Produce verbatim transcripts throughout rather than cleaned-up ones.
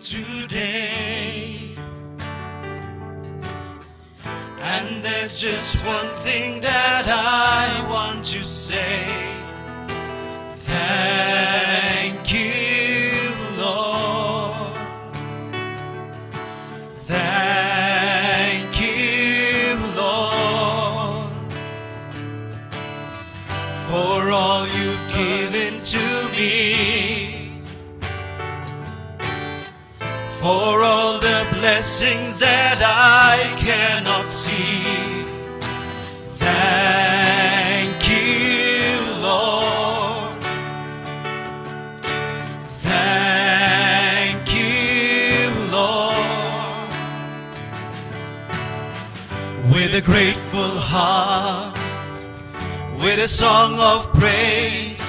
today. And there's just one thing that I want to say. Thank you, Lord. Thank you, Lord, for all you've given to me, for all the blessings that I cannot see. Thank you, Lord. Thank you, Lord. With a grateful heart, with a song of praise,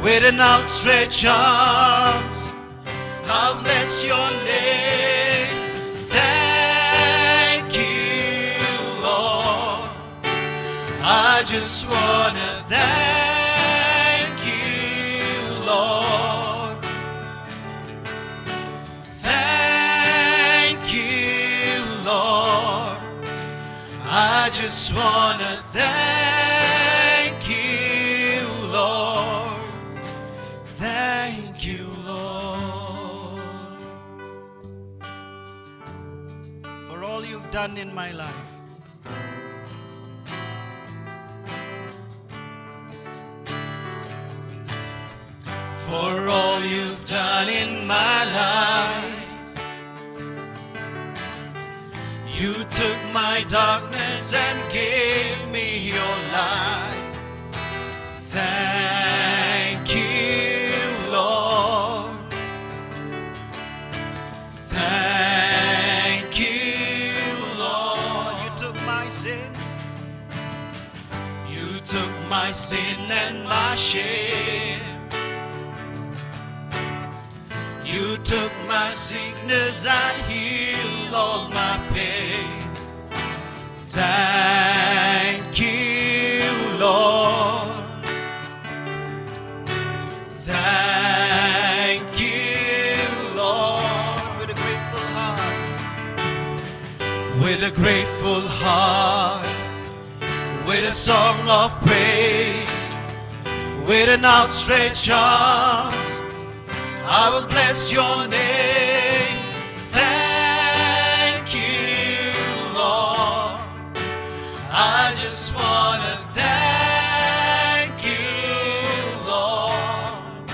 with an outstretched arms, I'll bless your name. Thank you, Lord. I just wanna thank you, Lord. Thank you, Lord. I just wanna thank you, Lord. Thank you, Lord, for all you've done in my life. For all you've done in my life. You took my darkness and gave me your light. Thank you, Lord. Thank you, Lord. You took my sin. You took my sin and my shame. You took my sickness and healed all my pain. Thank you, Lord. Thank you, Lord. With a grateful heart. With a grateful heart. With a song of praise. With an outstretched arms. I will bless your name. Thank you, Lord. I just wanna thank you, Lord.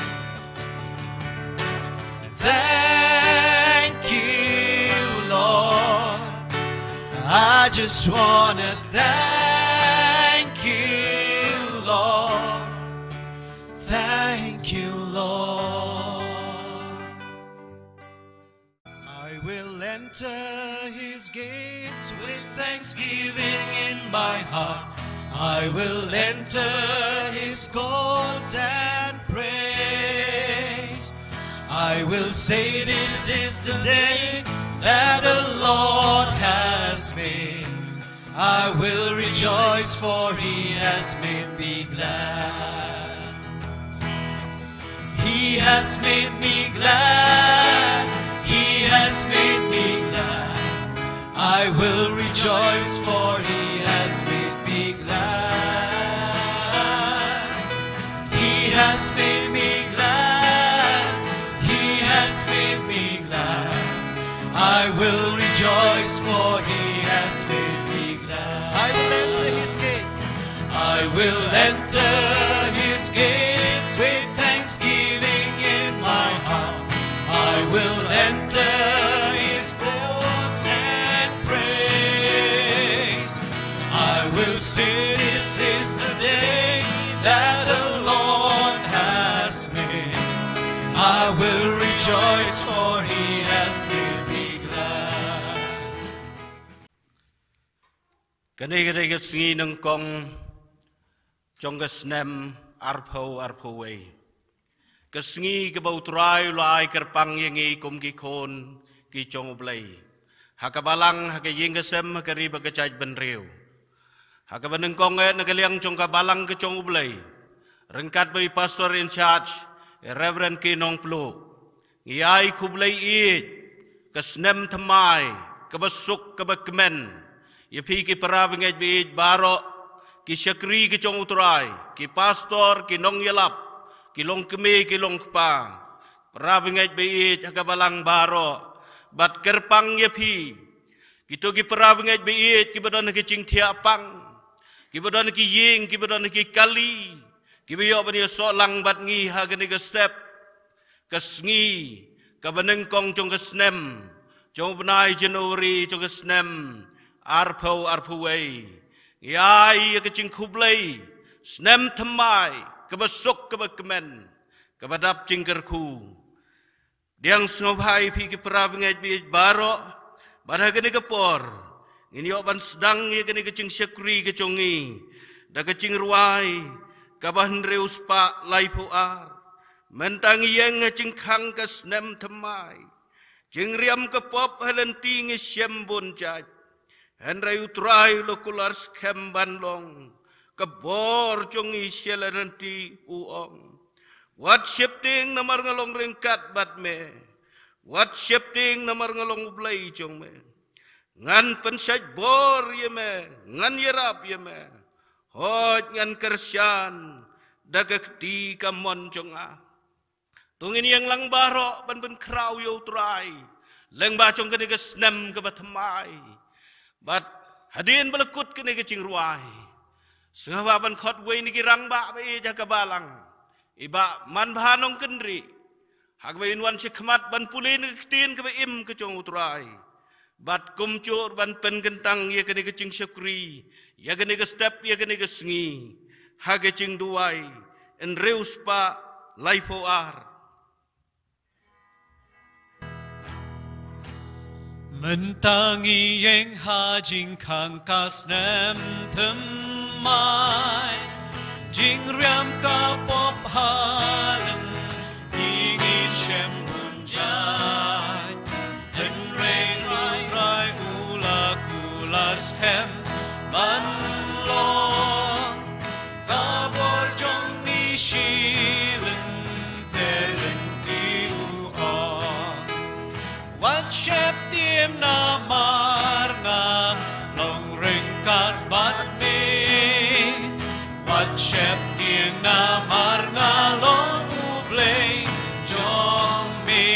Thank you, Lord. I just wanna thank you, Lord. Thank you, Lord. I will enter his gates with thanksgiving in my heart. I will enter his courts and praise. I will say, "This is the day that the Lord has made." I will rejoice, for he has made me glad. He has made me glad. He has made me glad. I will rejoice, for he has made me glad. He has made me glad. He has made me glad. I will rejoice, for he has made me glad. I will enter his gates. I will enter his gates with thanksgiving in my heart. I will enter his courts and praise. I will say, "This is the day that the Lord has made." I will rejoice, for he has made me glad. Kane ka dei ka sngi nyngkong jong ka snem arphew arphew wei. Ka sngi kaba U Trai u la ai kyrpang ïa ngi kum ki khun ki jong U Blei, ha ka balang, ha ka ïing ka sem, ha ka ri bad ka jaitbynriew. Ha kaba nyngkong eh, na ka liang jong ka balang ka jong U Blei, ryngkat bad i Pastor in charge, i Reverend K. Nongpluh, Ngi ai khublei ïeit ka snem thymmai kaba suk kaba kmen ïa phi ki para bangeit baieit baroh, ki shakri ki jong U Trai, ki pastor, ki nongïalap, ki longkmie, ki longkpa, para bangeit baieit ha ka balang baroh, bad kyrpang ïa phi, kito ki para bangeit baieit kiba don ha ki jingthiah pang, kiba don ha ki ïing, kiba don ha ki kali, kiba ïoh ban ïasoh lang bad ngi ha kane ka step ka sngi kaba nyngkong jong ka snem, jong u bnai January jong ka snem arphew arphew wei. Ngi ai ïa ka jingkhublei snem thymmai kaba suk kaba kmen, kaba dap jingkyrkhu. Pdiang sngewbha ïa phi ki para bangeit baieit baroh, bad ha kane ka por ngin ïoh ban sdang ïa kane ka jingshakri ka jong ngi da ka jingrwai kaba hynriew spah laiphew ar. Mynta ngi ïeng ha jingkhang ka snem thymmai, jingriam ka pop ha lynti ngi shem bun jait. Hynrei U Trai u la kular skhem ban long ka bor jong ngi sha lynti, u ong. Wat sheptieng namar nga long ryngkat bad me. Wat sheptieng namar nga long U Blei jong me. Ngan pynshait bor ïa me, ngan ïarap ïa me. Hooid, ngan kyrshan da ka kti kamon jong nga. To ngin ïeng lang baroh ban pynkhraw ïa U Trai lyngba jong kane ka snem kaba thymmai. Bad hadien ba la kut kane ka jingrwai, sngewbha ban khot wei na ki rangbah baieit ha ka balang, i Bah Manbha Nongkynrih, ha kaba in wan shakhmat ban pule na ka ktien kaba im ka jong U Trai. Bad kumjuh ban pynkyntang ïa kane ka jingshakri, ïa kane ka step, ïa kane ka sngi ha ka jingduwai hynriew spah laiphew ar. Mynta ngi ïeng ha jingkhang ka snem thymmai, jingriam ka pop ha lynti ngi shem bun jait. Hynrei U Trai u la kular skhem ban long ka bor jong ngi shi lynter lynti, u ong. Wat sheptieng namar nga long ryngkat bad me. Wat sheptieng namar nga long U Blei jong me.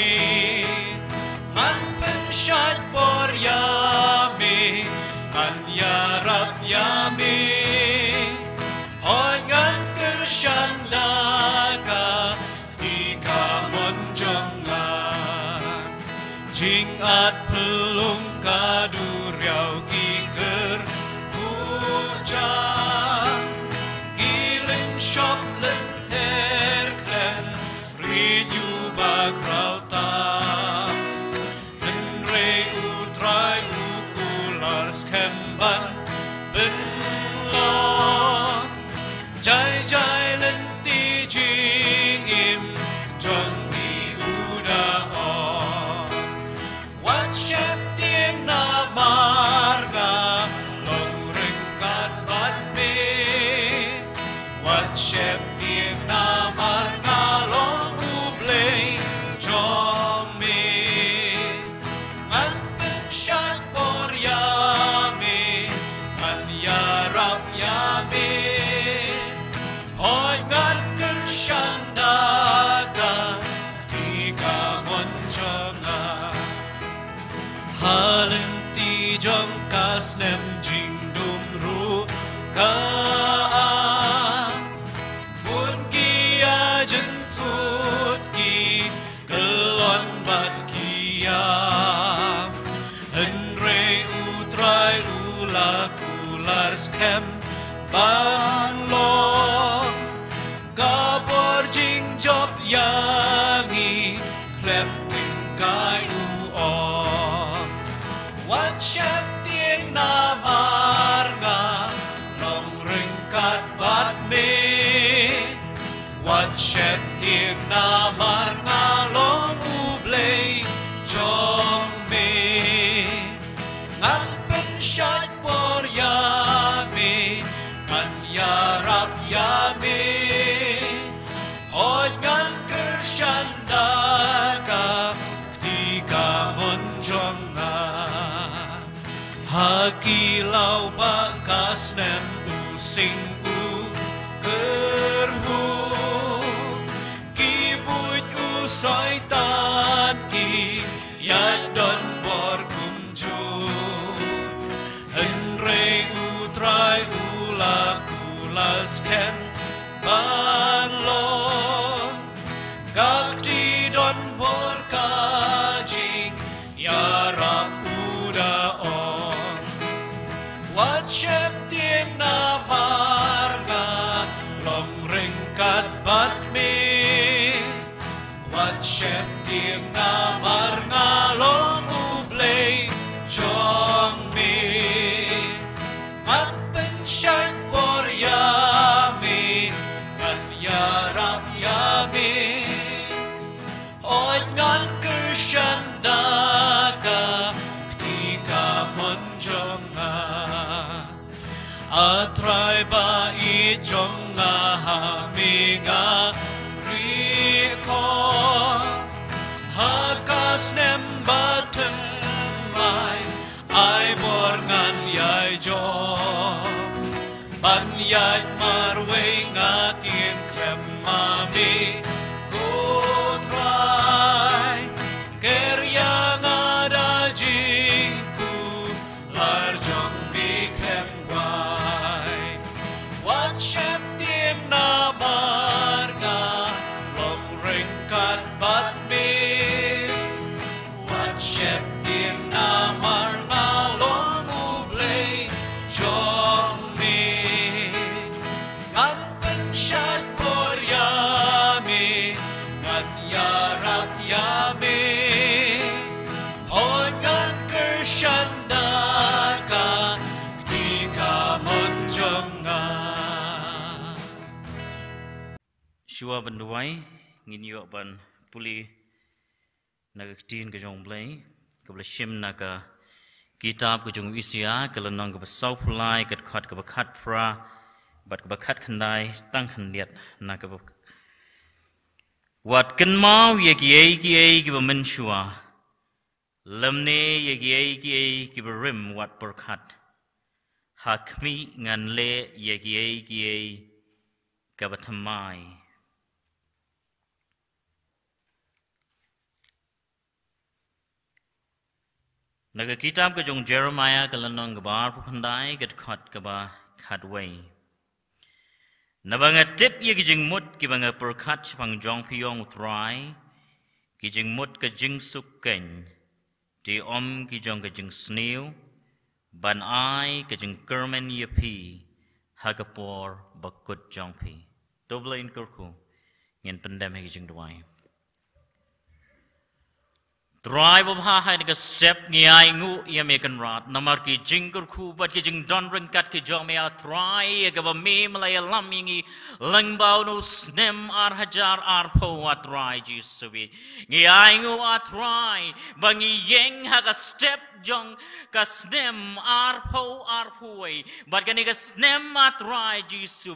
Ngan pynshait bor ïa me, ngan ïarap ïa me. Hooid, ngan kyrshan da ka kti kamon jong nga. Jingat phyllung ka duriaw ki kyrkhu jam, ki lynshop lynter khlem rit ïa u bakhraw tam. Hynrei U Trai u kular skhem ban pynlong jai jai lynti jingim jong ngi, u da ong. Wat sheptieng namar nga long ryngkat bad me. Wat sheptieng namar nga long U Blei jong Ki law ba ka snem u sing u kyrhuh, ki buit u Soitan ki ïa don bor kumjuh. Hynrei u Trai u la kular skhem ban long ka kti don bor ka jingïarap. U da ong, wat sheptieng namar nga long ryngkat bad me. Wat sheptieng namar nga long u Blei jong me. Ngan pynshait bor ïa me, ngan ïarap ïa me. Hooid, ngan kyrshan da ka kti kamon jong nga. A Trai ba ïeit jong nga, ha me nga rieh khop. Ha ka snem ba thymmai, ai bor ngan ïai jop ban ïaid marwei, nga tieng khlem ma me, ko Trai. Ker ïa nga da jingkular jong me khlem wai. Wat sheptieng namar nga long ryngkat bad me. Wat sheptieng namar nga long u Blei jong me. Ngan pynshait bor ïa me, ngan ïarap ïa me. Hooid, ngan kyrshan da ka kti kamon jong nga. Shuwa ban duwai, ngin ïoh ban pule na ka ktien ka jong u Blei kaba la shim na ka kitab ka jong u Isaïah, ka lynnong kaba sawphew lai, ka dkhot kaba khatphra bad kaba khatkhyndai tang khyndiat, na kaba, wat kynmaw ïa kiei kiei kiba mynshuwa, lymne ïa kiei kiei kiba rim, wat pyrkhat. Ha khmih ngan leh ïa kiei kiei kaba thymmai. Na ka kitab ka jong u Jeremiah, ka lynnong kaba arphew khyndai, ka dkhot kaba khatwei. Naba nga tip ïa ki jingmut kiba nga pyrkhat shaphang jong phi, ong u Trai, ki jingmut ka jingsuk keiñ, te ym ki jong ka jingsniew, ban ai ka jingkyrmen ïa phi ha ka por bakut jong phi. To Blei un kyrkhu, ngin pyndem ha ka jingduwai. Trai babha, ha kane ka step ngi ainguh ïa me Kynrad namar ki jingkyrkhu bad ki jingdon ryngkat ki jong me, A Trai, ïa kaba me me la ïalam ïa ngi lyngba uno u snem ar hajar arphew, A Trai Jisu. Ngi ainguh, A Trai, ba ngi ïeng ha ka step jong ka snem arphew arphew wei, bad kane ka snem, A Trai Jisu,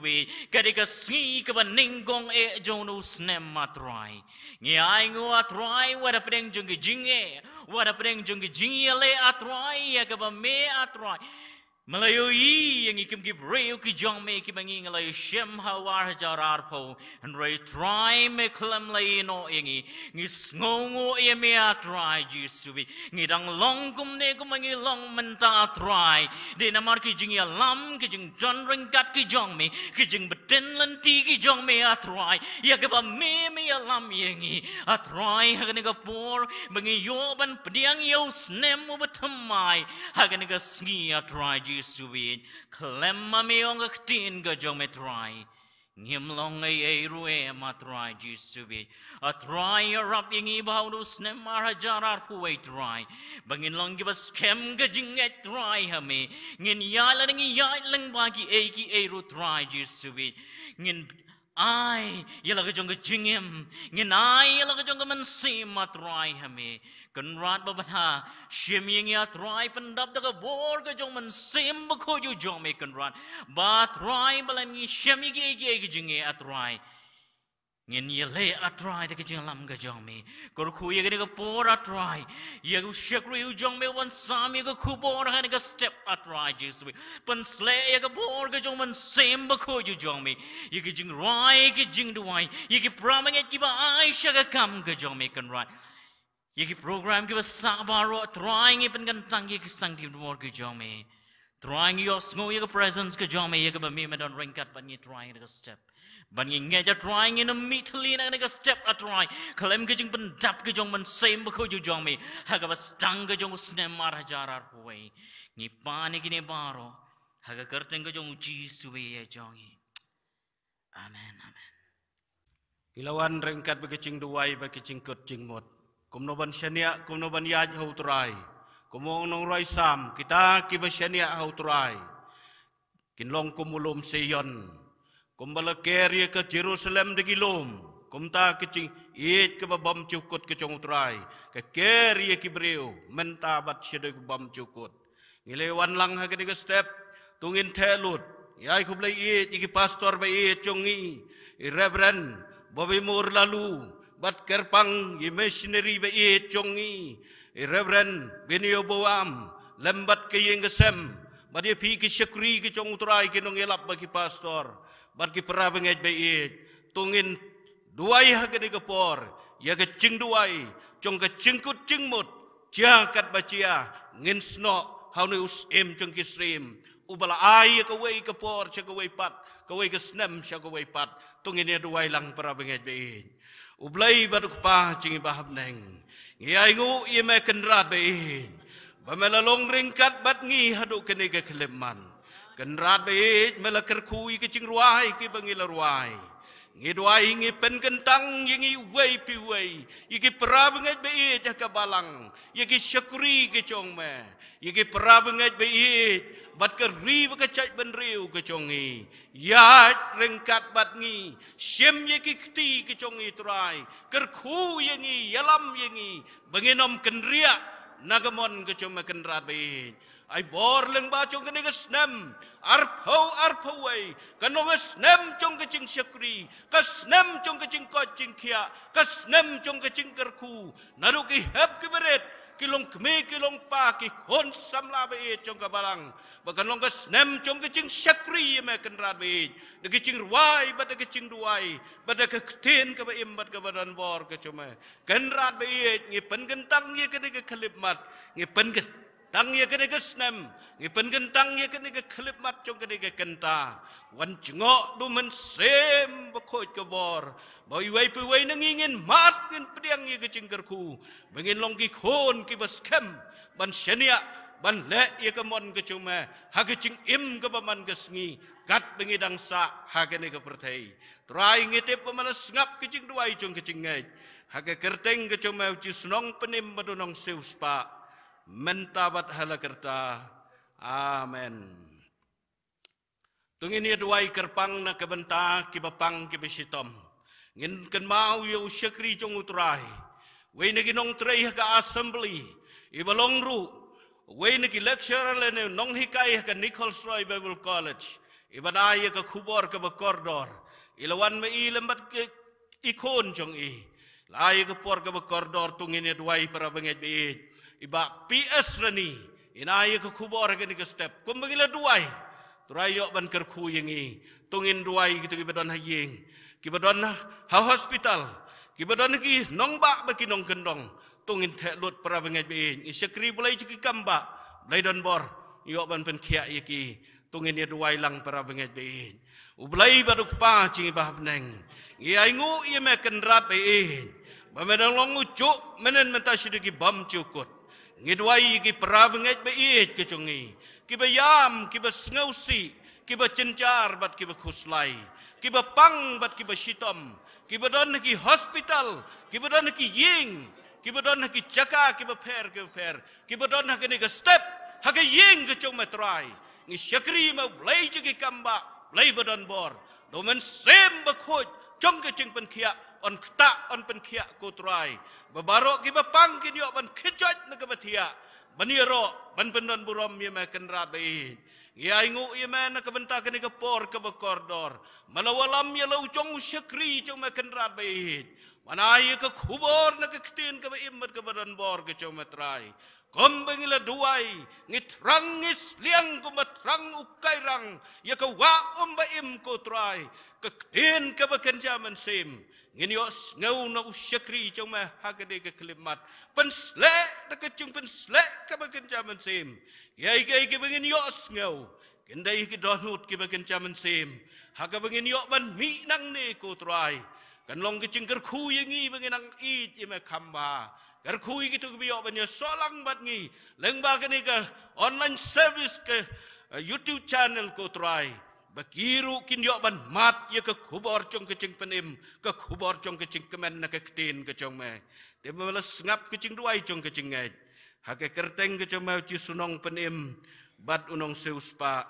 ka dei ka sngi kaba nyngkong eh jong uno u snem, A Trai. Ngi ainguh, A Trai, wat hapdeng jong ki jingeh, wat hapdeng jong ki jingïaleh, A Trai, ïa kaba me, A Trai, me la ïohi ïa ngi kum ki briew ki jong me kiba ngi, ngi la ïashem ha u ar hajar arphew. Hynrei Trai, me khlem la ïehnoh ïa ngi. Ngi sngewnguh ïa me, A Trai Jisu. Ngi dang long kumne kumba ngi long mynta, A Trai, dei namar ki jingïalam, ki jingdon ryngkat ki jong me, ki jingbtin lynti ki jong me, A Trai, ïa kaba me me ïalam ïa ngi, A Trai. Ha kane ka por ba ngi ïoh ban pdiang ïa u snem uba thymmai ha kane ka sngi, A Trai Jisu, khlem ma me, ong ka ktien ka jong me, Trai, ngim long ei ei ruh em, A Trai Jisu. A Trai, ïarap ïa ngi ba ha uno u snem ar hajar arphew wei, Trai, ba ngin long kiba skhem ka jingngeit, Trai, ha me. Ngin ïaid lada ngi ïaid lyngba kiei kiei ruh, Trai Jisu. Ngin ai ïa la ka jong ka jingim, ngin ai ïa la ka jong ka mynsiem, A Trai, ha me. Kynrad babha, shim ïa ngi, A Trai, pyndap da ka bor ka jong u Mynsiem Bakhuid jong me, Kynrad. Ba, A Trai, ba lada ngi shem ïa kiei kiei ki jingeh, A Trai, Ngin ïaleh, A Trai, da ka jingïalam ka jong me. Kyrkhu ïa kane ka por, A Trai, ïa u shakri u jong me uban sam ïa ka khubor ha kane ka step, A Trai Jisu. Pynshlur ïa ka bor ka jong u Mynsiem Bakhuid u jong me, ïa ka jingrwai, ïa ka jingduwai, ïa ki para bangeit kiba ai sha ka kam ka jong me, Kynrad. Ïa ki program kiba sah baroh, Trai, ngi pynkyntang ïa ki sangti bor ka jong me. Trai, ngi ïohsngew ïa ka presence ka jong me, ïa kaba me me don ryngkat bad ngi, Trai, ha kane ka step. Bad ngi ngeit, A Trai, ngin ym mih tylli na kane ka step, A Trai, khlem ka jingpyndap ka jong u Mynsiem Bakhuid u jong me ha kaba sdang ka jong u snem ar hajar arphew wei. Ngi pan ïa kine baroh ha ka kyrteng ka jong u Jisu, A Trai jong ngi. Amen, amen. Ngi la wan ryngkat bad ka jingduwai bad ka jingkut jingmut. Kumno ban shaniah, kumno ban ïaid ha u Trai. Kumno nongrwai Salm, kita kiba shaniah ha u Trai kin long kum u lum Sion. Kumba la ker ïa ka Jerusalem da ki lum, kumta ka jingïeit kaba bymjukut ka jong u Trai ka ker ïa ki briew mynta bad shaduh kaba bymjukut. Ngi la wan lang ha kane ka step, to ngin theh lut. Ngi ai khublei ïeit ïa ki pastor ba ïeit jong ngi, i Reverend Bobby Mur Lalu, bad kyrpang ïa i missionary ba ïeit jong ngi, i Reverend Benio Boam, lem bad ka ïing ka sem, bad ïa phi ki shakri ki jong u Trai, ki nongïalap bad ki pastor, bad ki para bangeit ba ïeit. To ngin duwai ha kane ka por ïa ka jingduwai jong ka jingkut jingmut, jia katba jia, ngin snoh ha une u Syiem jong ki syiem, uba la ai ïa kawei ka por sha kawei pat, kawei ka snem sha kawei pat. To ngin ïa duwai lang, para bangeit ba ïeit. U Blei bad U Kpa jong ngi ba ha bneng, ngi ainguh ïa me, Kynrad ba ïeit, ba me la long ryngkat bad ngi haduh kane ka khyllipmat. Kynrad ba ïeit, me la kyrkhu ïa ki jingrwai kiba ngi la rwai. Ngi duwai, ngi pynkyntang ïa ngi uwei pa uwei, ïa ki para bangeit ba ïeit ha ka balang, ïa ki shakri ki jong me, ïa ki para bangeit ba ïeit, bad ka ri bad ka jaitbynriew ka jong ngi. Ïaid ryngkat bad ngi, shim ïa ki kti ki jong ngi, Trai, kyrkhu ïa ngi, ïalam ïa ngi, ba ngin ym kynriah na ka mon ka jong me, Kynrad ba ïeit. Ai bor lyngba jong kane ka snem arphew arphew wei, kan long ka snem jong ka jingshakri, ka snem jong ka jingkoit jingkhiah, ka snem jong ka jingkyrkhu, naduh ki hep ki barit, ki longkmie ki longpa, ki khun samla ba ïeit jong ka balang, ba kan long ka snem jong ka jingshakri ïa me, Kynrad ba ïeit, da ka jingrwai bad da ka jingduwai, bad da ka ktien kaba im bad kaba donbor ka jong me. Kynrad ba ïeit, ngi pynkyntang ïa kane ka khyllipmat, ngi pynkyntang ïa kane ka snem, ngi pynkyntang ïa kane ka khyllipmat jong kane ka kynta. Wan jngoh da u Mynsiem Bakhuid ka bor, ba iwei pa iwei na ngi ngin mad, ngin pdiang ïa ka jingkyrkhu, ba ngin long ki khun kiba skhem ban shaniah, ban leh ïa ka mon ka jong me ha ka jingim kaba man ka sngi, katba ngi dang sah ha kane ka pyrthei. Trai, ngi tip ba me la sngap ka jingduwai jong ka jingngeit, ha ka kyrteng ka jong me, U Jisu u nongpynim bad u nongsiewspah, mynta bad ha la karta. Amen. To ngin ïa duwai kyrpang na ka bynta kiba pang kiba shitom. Ngin kynmaw ïa u shakri jong u Trai, wei na ki nongtrei ha ka assembly, iba long ruh wei na ki lecturer lane nonghikai ha ka Nichols Roy Bible College, iba ai ïa ka khubor kaba kordor. I la wan ma i lem bad ki khun jong i. La ai ïa ka por kaba kordor, to ngin ïa duwai, para bangeit ba ïeit. I Bah P S Rani, in ai ïa ka khubor ha kane ka step. Kumba ngi la duwai, Trai, ïoh ban kyrkhu ïa ngi. To ngin duwai kito kiba don ha ïing, kiba don ha, ha hospital, kiba don ha ki nongbah bad ki nongkyndong. To ngin theh lut, para bangeit ba ïeit. Ngi shakri Blei jong ki kam bah, Blei donbor, ïoh ban pynkhiah ïa ki. To ngin ïa duwai lang, para bangeit ba ïeit. U Blei bad U Kpa jong ngi ba ha bneng, ngi ainguh ïa me, Kynrad ba ïeit, ba me dang long u juh mynhynnin mynta shaduh ki bymjukut. Ngi duwai ïa ki para bangeit ba ïeit ka jong ngi, kiba ïam, kiba sngewsih, kiba jynjar bad kiba khuslai, kiba pang bad kiba shitom, kiba don ha ki hospital, kiba don ha ki ïing, kiba don ha ki jaka kiba pher kiba pher, kiba don ha kane ka step, ha ka ïing ka jong me, Trai. Ngi shakri ïa me, Blei jong ki kam bah, Blei ba donbor, da u Mynsiem Bakhuid jong ka jingpynkhiah, un ktah, un pynkhiah, ko Trai, ba baroh kiba pang kin ïoh ban kjot na kaba thiah, ban ïaroh ban pyndon burom ïa me Kynrad ba ïeit. Ngi ainguh ïa me na ka bynta kane ka por kaba kordor. Me la wallam ïa la u jong u shakri jong me Kynrad ba ïeit. Wan ai ïa ka khubor na ka ktien kaba im bad kaba don bor ka jong me Trai. Kumba ngi la duwai, ngi thrang ngi sliang kumba thrang u kairang ïa ka wah um ba im ko Trai. Ka ktien kaba kynja mynsiem. Ngin ïohsngew na u shakri jong me ha kane ka khyllipmat. Pynshlur da ka jingpynshlur kaba kynja mynsiem. Ïa kiei kiei kiba ngin ïohsngew kin dei ki dohnud kiba kynja mynsiem. Ha kaba ngin ïoh ban mih nangne ko Trai. Kan long ka jingkyrkhu ïa ngi ba ngin nang ïeit ïa me kham bha. Kyrkhu ïa kito kiba ïoh ban ïasoh lang bad ngi lyngba kane ka online service ka, eh, YouTube channel ko Trai. Ba ki ruh kin ïoh ban mad ïa ka khubor jong ka jingpynim, ka khubor jong ka jingkmen na ka ktien ka jong me. Te me la sngap ka jingduwai jong ka jingngeit. Ha ka kyrteng ka jong me u Jisu Nongpynim bad u Nongsiewspah,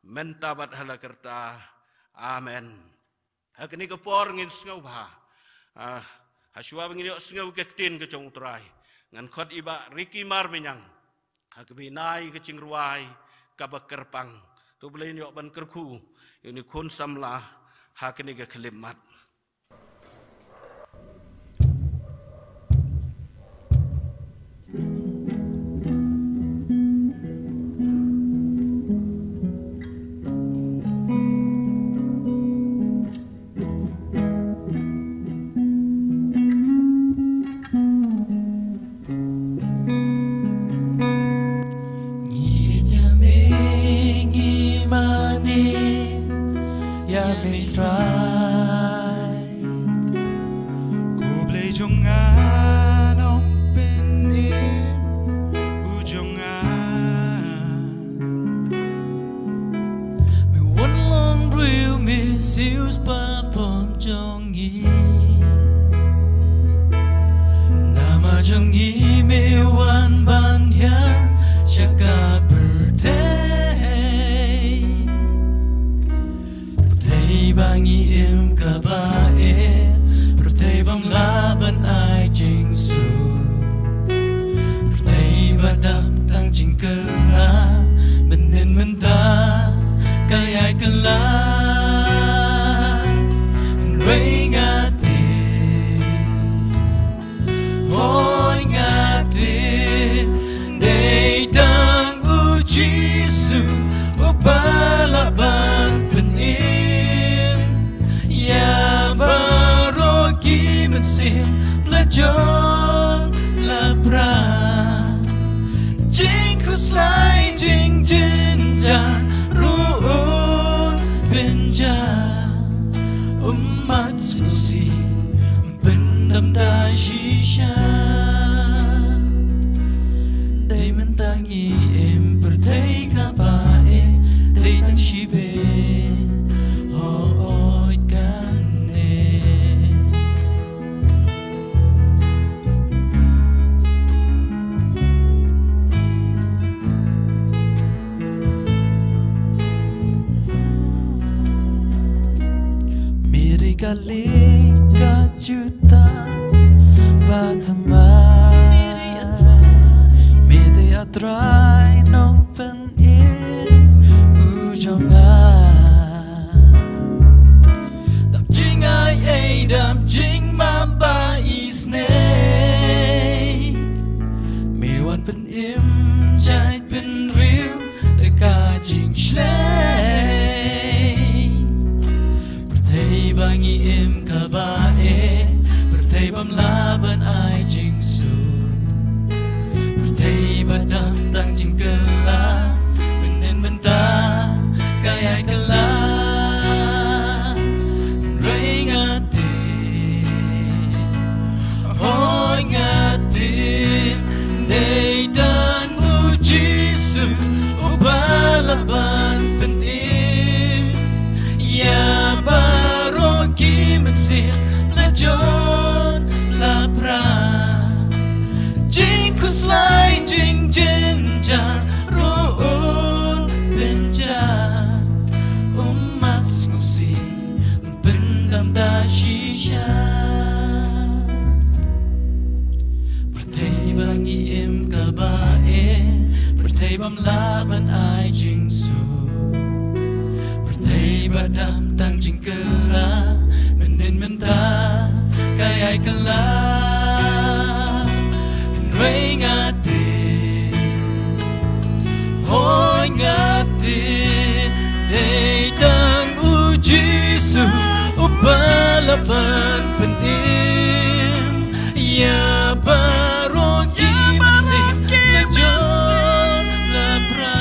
mynta bad hala karta. Amen. Ha kane ka por ngin sngewbha. Ah, ha shuwa ba ngin ïohsngew ka ktien ka jong u Trai, ngan khot ïa i Bah Ricky Marmiñang ha kaba nai ka jingrwai kaba kyrpang. To Blei un ïoh ban kyrkhu ïa une u khun samla ha kane ka khyllipmat. Ngi ïeit ïa me, ngi mane ïa me Trai. Ko Blei jong nga, Nongpynim u jong nga. Me wan long briew, me siewspah bymjong ngi. Namar jong ngi me wan ban hiar sha ka pyrthei. Pyrthei ba ngi im kaba eh, pyrthei bym lah ban ai jingsuk. Pyrthei ba dap tang jingkylla, mynhynnin mynta ka ïai kylla. Hynrei nga tip, hooid nga tip, dei tang u Jisu uba lah ban pynim ïa baroh ki mynsiem, la jong la pra. Jingkhuslai jingjynjar ruh un pynjah. Ummat sngewsih, pyndam da shisha. Dei mynta ngi im, pyrthei kaba eh dei tang shibun. Hooid kane. Me dei ka lieng ka jutang ba thymmai. Me dei a Trai Nongpynim u jong nga. Dap jingai ei, dap jingmap ba isynei. Me wan pynim jait bynriew da ka jingshlei. Pyrthei ba ngi im kaba eh, pyrthei bym lah ban ai jingsuk. Pyrthei ba dap tang jingkylla, mynhynnin mynta ka ïai kylla. Hynrei nga tip, hooid nga tip, dei tang u Jisu uba lah ban pynim ïa baroh ki mynsiem, la jong la pra. Jingkhuslai jingjynjar ruh un pynjah. Ummat sngewsih, pyndam da shisha. Pyrthei ba ngi im kaba eh, Bam lah ban ai jingsuk. Pyrthei ba dap tang jingkylla, mynnin mynta ka ïai kylla. Hynrei nga tip, hooid nga tip, dei tang u Jisu uba lah ban pynim ïa baroh ki mynsiem na jong la phra.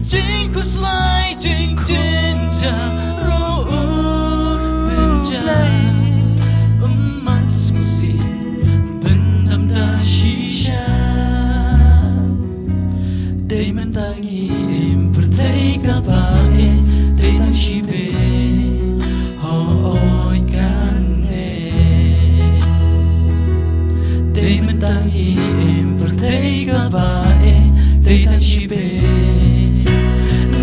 Jingkhuslai jingjynjar ruh u pynjah, ym sngewsih, pyndam da shisha. Dei mynta ngi im, pyrthei kaba im, dei tang shibit. Hooid kane. Dei mynta ngi im, pyrthei kaba im, dei tang shibit.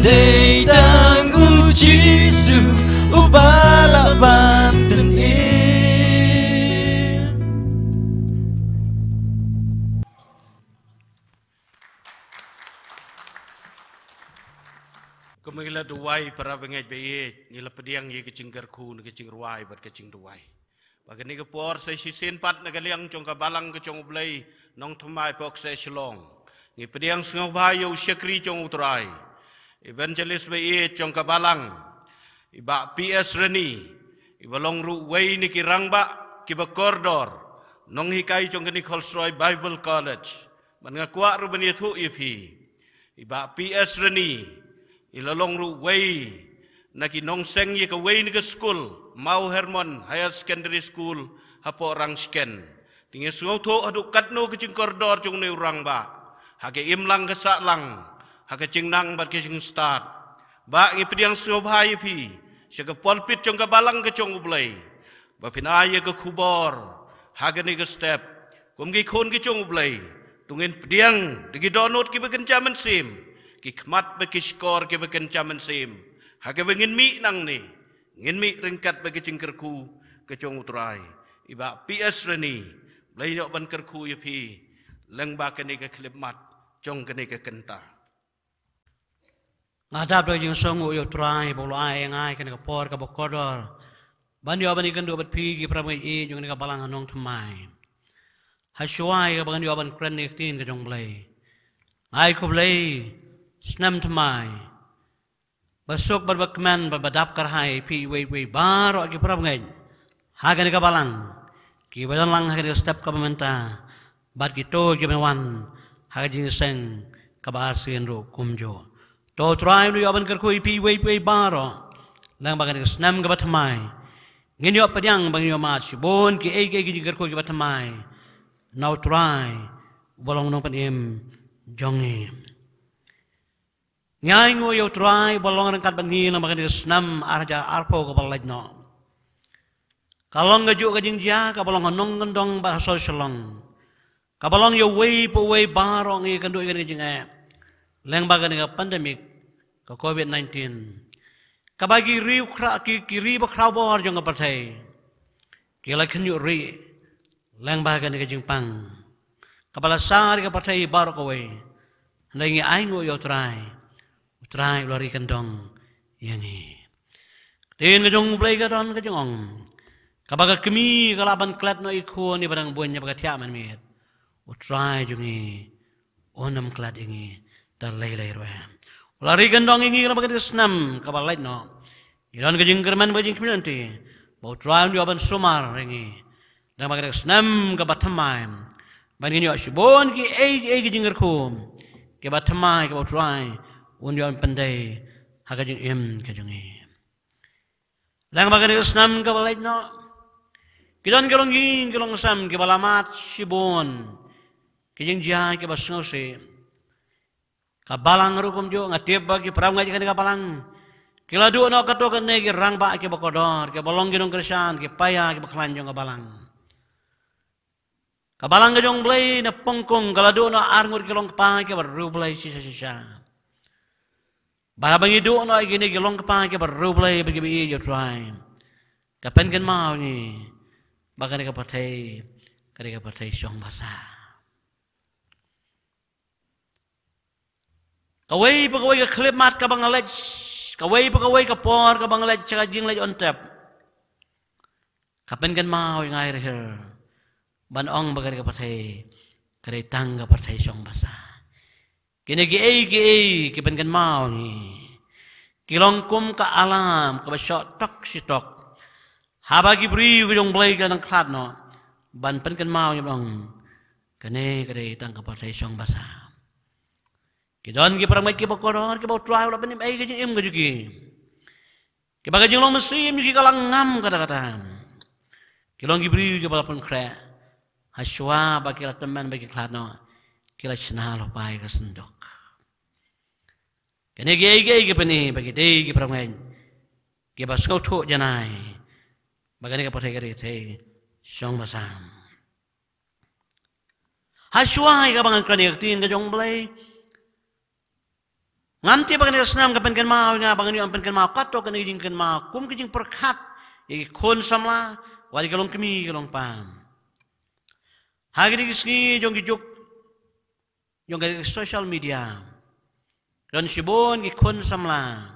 Dei tang u Jisu uba lah ban pynim. Kumba ngi la duwai, para bangeit ba ïeit, ngi la pdiang ïa ka jingkyrkhu na ka jingrwai bad ka jingduwai. Ba kane ka por sa shisien pat na ka liang jong ka Balang ka jong U Blei, Nongthymmai Phokseh Shillong, ngi pdiang sngewbha ïa u shakri jong U Trai, evangelist ba ïeit jong ka Balang, i Bah P S Rani, iba long ruh uwei na ki rangbah kiba kordor, nonghikai jong kane ka Kholsroi Bible College. Bad nga kwah ruh ban ïathuh ïa phi, i Bah P S Rani i la long ruh uwei na ki nongseng ïa kawei na ka skul, Mount Hermon Higher Secondary School, hapoh Rangshken. Te ngi sngewthuh haduh katno ka jingkordor jong une u rangbah ha ka imlang ka sahlang, ha ka jingnang bad ka jingstad. Bah, ngi pdiang sngewbha ïa phi sha ka pulpit jong ka Balang ka jong U Blei, ba phin ai ïa ka khubor ha kane ka step. Kum ki khun ki jong U Blei, to ngin pdiang da ki dohnud kiba kynja mynsiem, ki khmat bad ki shkor kiba kynja mynsiem, ha kaba ngin mih nangne, ngin mih ryngkat bad ka jingkyrkhu ka jong U Trai. I Bah P S Rani, Blei un ïoh ban kyrkhu ïa phi lyngba kane ka khyllipmat jong kane ka kynta. Nga dap da ka jingsngewnguh ïa U Trai ba u la ai ïa nga ïa kane ka por kaba kordor ban ïoh ban ïakynduh bad phi ki para bangeit jong kane ka Balang Nongthymmai. Hashwa ïa kaba ngan ïoh ban kren ïa ka ktien ka jong U Blei, nga ai khublei snem thymmai, ba suk bad ba kmen bad ba dap kyrhai ïa phi iwei pa iwei baroh ki para bangeit ha kane ka Balang, kiba don lang ha kane ka step kaba mynta bad kito kiban wan ha ka jingïaseng kaba arsien ruh kumjuh. To U Trai un ïoh ban kyrkhu ïa phi iwei pa iwei baroh lyngba kane ka snem kaba thymmai. Ngin ïoh pdiang, ba ngin ïoh mad shibun kiei kiei ki jingkyrkhu kiba thymmai na U Trai uba long Nongpynim jong ngi. Ngi ainguh ïa U Trai uba long ryngkat bad ngi lyngba kane ka snem ar hajar arphew kaba la leit noh. Ka long kajuh ka jingjia kaba long ha nongkyndong bad ha sor Shillong, kaba long ïa uwei pa uwei baroh ngi ïakynduh ïa kane ka jingeh lyngba kane ka pandemic ka Covid nineteen, kaba ki ri khra-, ki, ki ri bakhraw bor jong ka pyrthei ki la khynñiuh rieh lyngba kane ka jingpang kaba la sar ïa ka pyrthei baroh kawei. Hynrei ngi ainguh ïa U Trai, U Trai u la ri kyndong ïa ngi. Ka ktien ka jong U Blei ka don ka jingong, kaba ka kmie ka lah ban klet noh ïa i khun iba dang bun ïa ba ka thiah mynmiet, U Trai jong ngi un ym klet ïa ngi da lei lei ruh. U la ri kyndong ïa ngi lyngba kane ka snem kaba la leit noh. Ngi don ka jingkyrmen bad ka jingkhmih lynti ba U Trai un ïoh ban sumar ïa ngi lyngba kane ka snem kaba thymmai, ba ngin ïoh shibun kiei kiei ki jingkyrkhu kiba thymmai kiba U Trai un ïoh ban pyndei ha ka jingim ka jong ngi. Lyngba kane ka snem kaba la leit noh, ki don ki longïing ki longsem kiba la mad shibun ki jingjia kiba sngewsih. Ka Balang ruh kumjuh, nga tip ba ki para bangeit kane ka Balang ki la duh noh katto katne ki rangbah kiba kordor, kiba long ki nongkyrshan, ki paia, kiba khlaiñ jong ka Balang. Ka Balang ka jong U Blei na Pongkung ka la duh noh arngut ki longkpa kiba riewblei shisha shisha. Bad haba ngi duh noh ïa kine ki longkpa kiba riewblei bad kiba ïeit ïa U Trai, ka pynkynmaw ïa ngi ba kane ka pyrthei, kane ka pyrthei shong basa. Kawei pa kawei ka khyllipmat kaba nga leit, kawei pa kawei ka por kaba nga leit sha ka jingleit on tep, ka pynkynmaw ïa nga hi ruh ban ong ba ka dei ka pyrthei, ka dei tang ka pyrthei shong basa. Kine kiei kiei ki pynkynmaw ïa ngi, ki long kum ka alarm kaba shoh tok shi tok. Haba ki briew ki jong U Blei ki la nang khlad noh ban pynkynmaw ïa ngi ba ong, kane ka dei tang ka pyrthei shong basa. Ki don ki para bangeit kiba kordor, kiba U Trai u la pynim ei ka jingim ka jong ki, kiba ka jinglong mynsiem jong ki ka la ngam katta katta. Ki long ki briew kiba la pynkhreh. Hashwa ba ki la tymmen ba ki khlad noh, ki la shna lypa ïa ka synduk. Kine kiei kiei ki pyni ba ki dei ki para bangeit kiba sngewthuh janai ba kane ka pyrthei ka dei ka pyrthei shong basa. Hashwa ïa kaba ngan kren ïa ka ktien ka jong U Blei, ngam tip ba kane ka snem ka pynkynmaw ïa nga, ba ngan ïoh ban pynkynmaw katto katne ka jingkynmaw kum ka jingpyrkhat ïa ki khun samla, wat ïa ki longkmie ki longkpa. Ha kine ki sngi jong ki juk jong ka social media, don shibun ki khun samla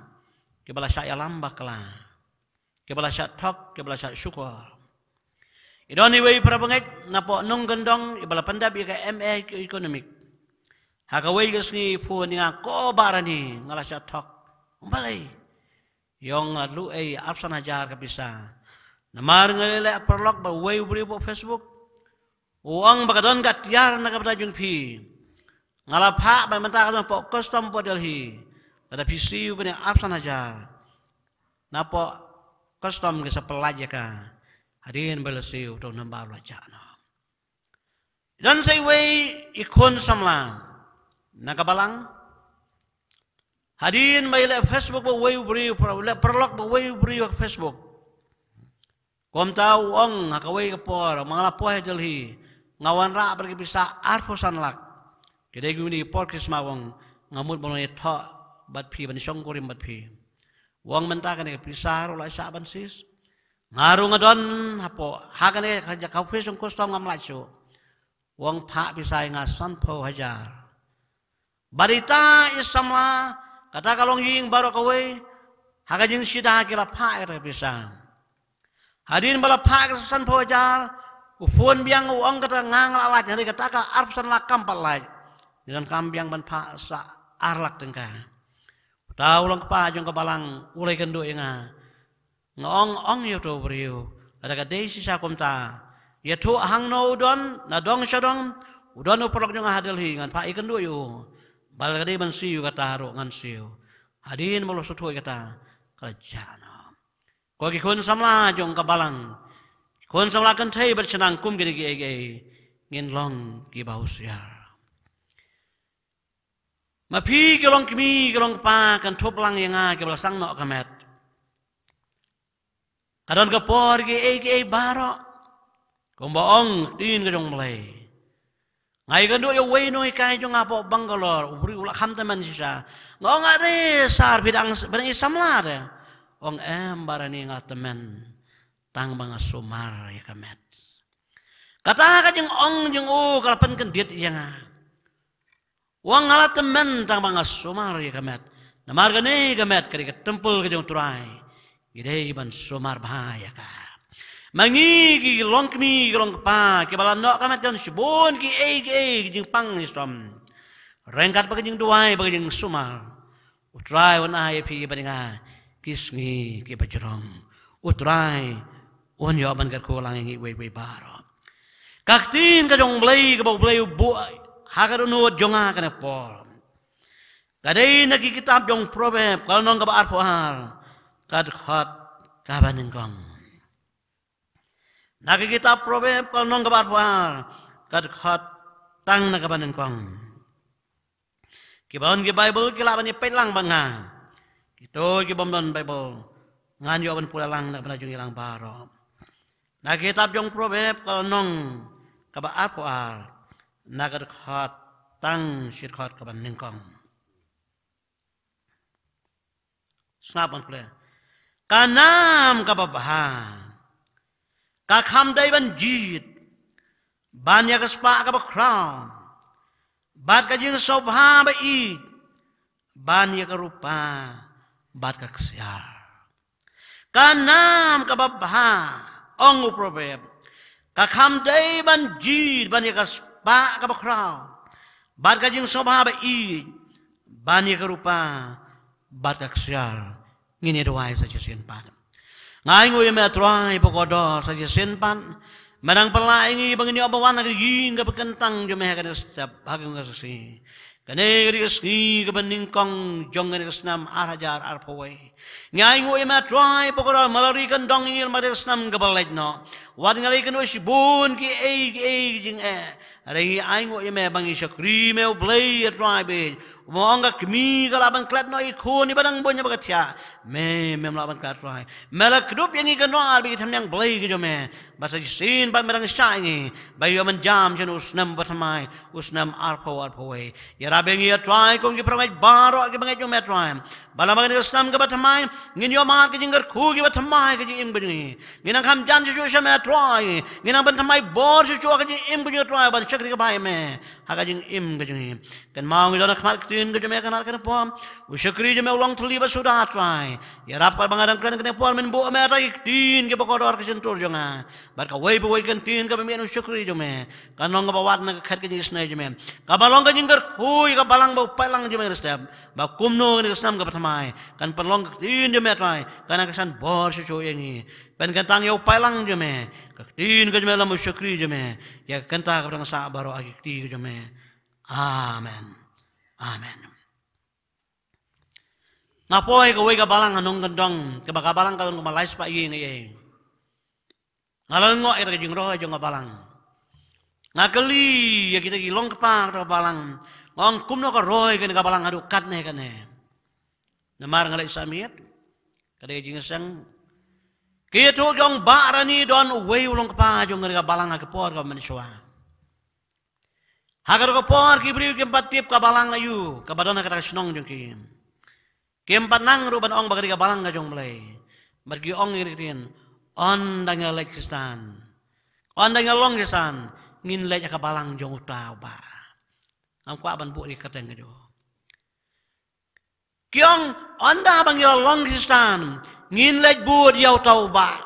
kiba la shah ïalam bakla, kiba la shah thok, kiba la shah shukor. I don iwei i para bangeit napoh Nongkyndong iba la pyndep ïa ka M A Economic. Ha kawei ka sngi i phone ïa nga, ko Bah Rani, nga la shah thok. Balei? I ong nga la luh ei arphew san hajar ka pisa. Namar nga la leh paralok bad uwei u briew hapoh Facebook. U ong ba ka don ka tiar na ka bynta jong phi. Nga la phah ba mynta ka don hapoh custom hapoh Delhi. Lada phi siew kane arphew san hajar napoh custom ki sa pyllait ïa ka. Hadien ba la siew to nambar la jah noh. Don sa iwei i khun samla na ka balang. Hadien ba i leh Facebook bad uwei u briew, leh paralok bad uwei u briew ha Facebook. Kumta u ong ha kawei ka por, ma nga la poi ha Delhi, nga wanrah bad ki pisa arphew san lak. Ki dei kine ki por Christmas, u ong, nga mut ban ïathoh bad phi, ban shongkurim bad phi. U ong mynta kane ka pisa ruh la shah ban seize. Nga ruh nga don hapoh, ha kane ka, ka office jong custom ngam lait shuh. U ong phah pisa ïa nga sanphew hajar. Bad ita i samla, kata ka longïing baroh kawei, ha ka jingshida ki la phah ïa kata ka pisa. Hadien ba la phah ka sanphew hajar, u phone biang u ong kata nga nga la lait, hynrei kata ka arphew san lak kam pat lait. Ngi donkam biang ban phah sa ar lak tyngka. Uta u long kpa jong ka balang u la ïakynduh ïa nga. Nga ong, ong ïa uto u briew, lada ka dei shisha kumta, ïathuh hangno u don, na dong sha dong, u don u paralok jong nga ha Delhi, ngan phah ïakynduh ïa u. Bad lada ka dei ban siew kata ruh ngan siew. Hadien ba la sngewthuh ïa kata, ka la jah noh. Ko ki khun samla jong ka balang, ki khun samla kynthei bad shnong, kum kine kiei kiei, ngin long kiba husiar. Ma phi ki longkmie ki longkpa, kynthup lang ïa nga kiba la sdang noh ka met. Ka don ka por kiei kiei baroh, kumba ong ktien ka jong U Blei. Nga ïakynduh ïa uwei u nonghikai jong nga hapoh Bangalore, u briew u la kham tymmen shisha. Nga ong, "Ade sir, phi dang, phi dang i samla de?" U ong, "Em Bah Rani, nga tymmen tang ba nga sumar ïa ka met." Kata ka jingong jong u ka la pynkyndit ïa nga. U ong, "Nga la tymmen tang ba nga sumar ïa ka met. Namar kane ka met ka dei ka templ ka jong U Trai. Ngi dei ban sumar bha ïa ka." Ma ngi ki longkmie ki longkpa kiba la noh ka met, ka don shibun kiei kiei ki jingpang shitom. Ryngkat bad ka jingduwai bad ka jingsumar, U Trai un ai ïa phi bad ïa nga ki sngi kiba jrong. U Trai un ïoh ban kyrkhu lang ïa ngi iwei iwei baroh. Ka ktien ka jong U Blei kaba U Blei u buh ha ka dohnud jong nga kane ka por, ka dei na ki kitab jong Proverb ka lynnong kaba arphew ar, ka dkhot kaba nyngkong. Na ki kitab Proverb ka lynnong kaba arphew ar, ka dkhot tang na kaba nyngkong. Kiba don ki Bible ki lah ban ïa peit lang bad nga. Kito ki bym don Bible, ngan ïoh ban pule lang na ka bynta jong ngi lang baroh. Na kitab jong Proverb ka lynnong kaba arphew ar, na ka dkhot tang shi dkhot kaba nyngkong. Sngap ngan pule. Ka nam kaba bha ka kham dei ban jied ban ïa ka spah kaba khraw, bad ka jingsngewbha ba ïeit ban ïa ka rupa bad ka ksiar. Ka nam kaba bha, ong u Proverb, ka kham dei ban jied ban ïa ka spah kaba khraw, bad ka jingsngewbha ba ïeit ban ïa ka rupa bad ka ksiar. Ngin ïa duwai sa shisien pat. Nga ainguh ïa me Trai ba kordor sa shisien pat. Me dang pynlah ïa ngi ba ngin ïoh ban wan ha ka ïing kaba kyntang jong me ha kane ka step, ha kane ka sngi. Kane ka dei ka sngi kaba nyngkong jong kane ka snem ar hajar arphew wei. Nga ainguh ïa me Trai ba kordor, malari kan dong ïa ngi lem bad ka snem kaba leit noh. Wat nga leit kynduh shibun kiei kiei ki jingeh. Hynrei ngi ainguh ïa me ba ngi shakri me U Blei ïa Trai bad. Mo ong ka kmie ka lah ban klet noh ïa i khun iba dang bun ïa ba ka thiah. Me, mem lah ban klet Trai. Me la kdup ïa ngi ka nor bad ki thymniang Blei ki jong me. Bad sa shisien pat me dang shah ïa ngi ba ïoh ban jam sha u snem ba thymmai, u snem arphew arphew wei. Ïarap ïa ngi ïa Trai kum ki para bangeit baroh ki bangeit jong me Trai. Ba lada kane ka snem kaba thymmai ngin ïoh mad ka jingkyrkhu kaba thymmai ka jingim ka jong ngi. Ngin nang kham jan shuh shuh sha me Trai. Ngin nang pynthymmai bor shuh shuh ka jingim ka jong ngi Trai ban shakri kaba ïa me ha ka jingim ka jong ngi. Kynmaw ngi don ha khmat ka ktien ka jong me ha kane ka por. U shakri jong me u long thylli bad suda Trai. Ïarap kat ba nga dang kren kane ka por men buh me Trai ka ktien kaba kordor ka shyntur jong nga. Bad kawei pa kawei ka ktien kaba mih na u shakri jong me kan long kaba wad na ka khet ka jingisynei jong me. Kaba long ka jingkyrkhu ïa ka balang bad u paidlang jong me ha kane ka step. Ba kumno kane ka snem kaba thymmai kan pynlong ka ktien jong me Trai kan nang kyrshan bor shuh shuh ïa ngi. Pynkyntang ïa u paidlang jong me, ka ktien ka jong me lem bad u shakri jong me, ïa ka kynta kaba dang sah baroh ha ki kti ka jong me. Amen. Amen. Nga poi kawei ka balang ha nongkyndong, kaba ka balang ka long kaba lai spah ïing ïa. Nga la lyngngoh ïa ka jingroi jong ka balang. Nga kylli ïa kita ki long kpa ka balang. Nga ong kumno ka roi kane ka balang haduh katne kane. Namar nga leit sah miet. Ka dei ka jingïaseng. Ki ïathuh ki ong Bah Rani don uwei u long kpa jong kane ka balang ha ka por kaba mynshuwa. Ha kata ka por ki briew kim pat tip ka balang aïu kaba don ha kata ka shnong jong ki. Kim pat nang ruh ban ong ba ka dei ka balang ka jong U Blei. Bad ki ong ïa ki ktien, ynda ngi leit Khristan, ynda ngi long Khristan, ngin leit ha ka balang jong uta u Bah. Ngam kwah ban buh ïa ka kyrteng ka jong u. Ki ong, ynda ba ngi la long Khristan, ngin leit bud ïa uta u Bah.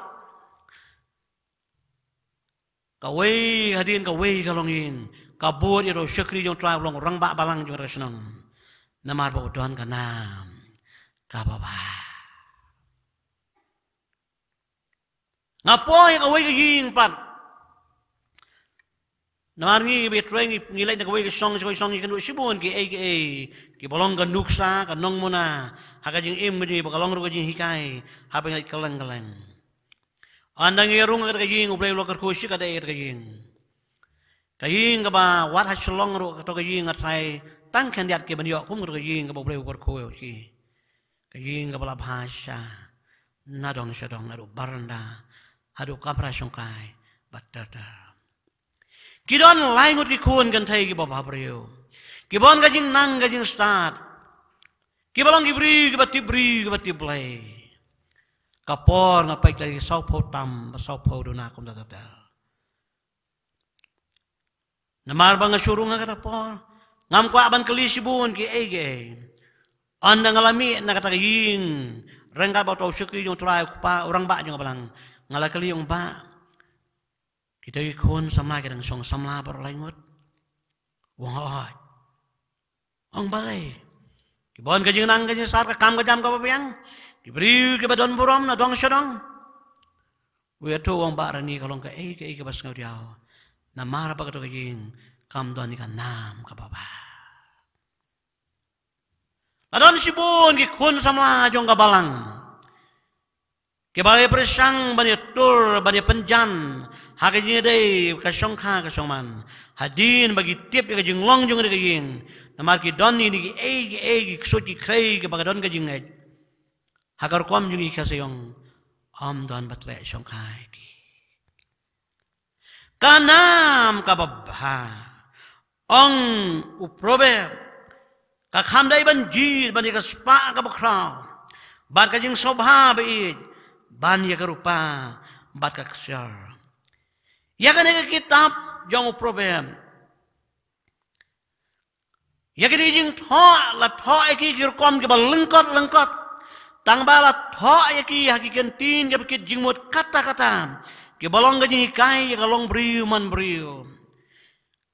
Kawei hadien kawei ka longïing, ka bud ïa uta u shakri jong u Trai uba long u rangbah balang jong ka shnong. Namar ba u don ka nam kaba bha. Nga poi ha kawei ka ïing pat. Namar ngi ba trei ngi, ngi leit na kawei ka shnong sha kawei ka shnong ngi kynduh shibun kiei kiei kiba long ka nuksa, ka nongmuna ha ka jingim ka jong ngi, ba ka long ruh ka jinghikai haba ngi leit kylleng kylleng. Ynda ngi rung ha kata ka ïing, U Blei u la kyrkhu shikaddei ha kata ka ïing. Ka ïing kaba wat ha Shillong ruh, kato ka ïing nga tharai tang khyndiat ki ban ïoh kum kato ka ïing kaba U Blei u kyrkhu ïa ki. Ka ïing kaba la bha shisha, na dong sha dong, naduh baranda haduh kamra shongkai bad ter ter. Ki don lai ngut ki khun kynthei kiba bhabriew, kiba don ka jingnang ka jingstad, kiba long ki briew kiba tip briew kiba tip Blei. Ka por nga peit ka dei sawphew tam bad sawphew duna kumta ter ter. Namar ba nga shu rung ha kata ka por, ngam kwah ban kylli shibun kiei kiei. Ynda nga la mih na kata ka ïing ryngkat bad uta u shakri jong u Trai, u kpa, u rangbah jong ka balang, nga la kylli, ong Bah, kita ki khun samla ki dang shong samla baroh lai ngut? U ong hooid. Ong balei? Kiba don ka jingnang ka jingstad, ka kam ka jam kaba biang, ki briew kiba don burom na dong sha dong. U ïathuh, u ong Bah Rani, ka long kaei kaei kaba sngewdiaw. Namar ba kato ka ïing kam don ïa ka nam kaba bha. La don shibun ki khun samla jong ka balang kiba la pyrshang ban ïatur, ban ïapynjan ha ka jingïadei ka shongkha ka shongman, hadien ba ki tip ïa ka jinglong jong kane ka ïing. Namar ki don ïa kine kiei kiei ki ksuid ki khrei kiba ka don ka jingngeit. Ha ka rukom jong ki ka sa ong, ym don ba treh shongkha ïa ki. Ka nam kaba bha. Ong u Proverb, ka kham dei ban jied ban ïa ka spah kaba khraw, bad ka jingsngewbha ba ïeit ban ïa ka rupa bad ka ksiar. Ïa kane ka kitab jong u Proverb, Ïa kine ki jingthoh, la thoh ïa ki ki rukom kiba lyngkot lyngkot. Tang ba la thoh ïa ki ha ki kyntien kiba kit jingmut katta katta, kiba long ka jinghikai ïa ka longbriew manbriew.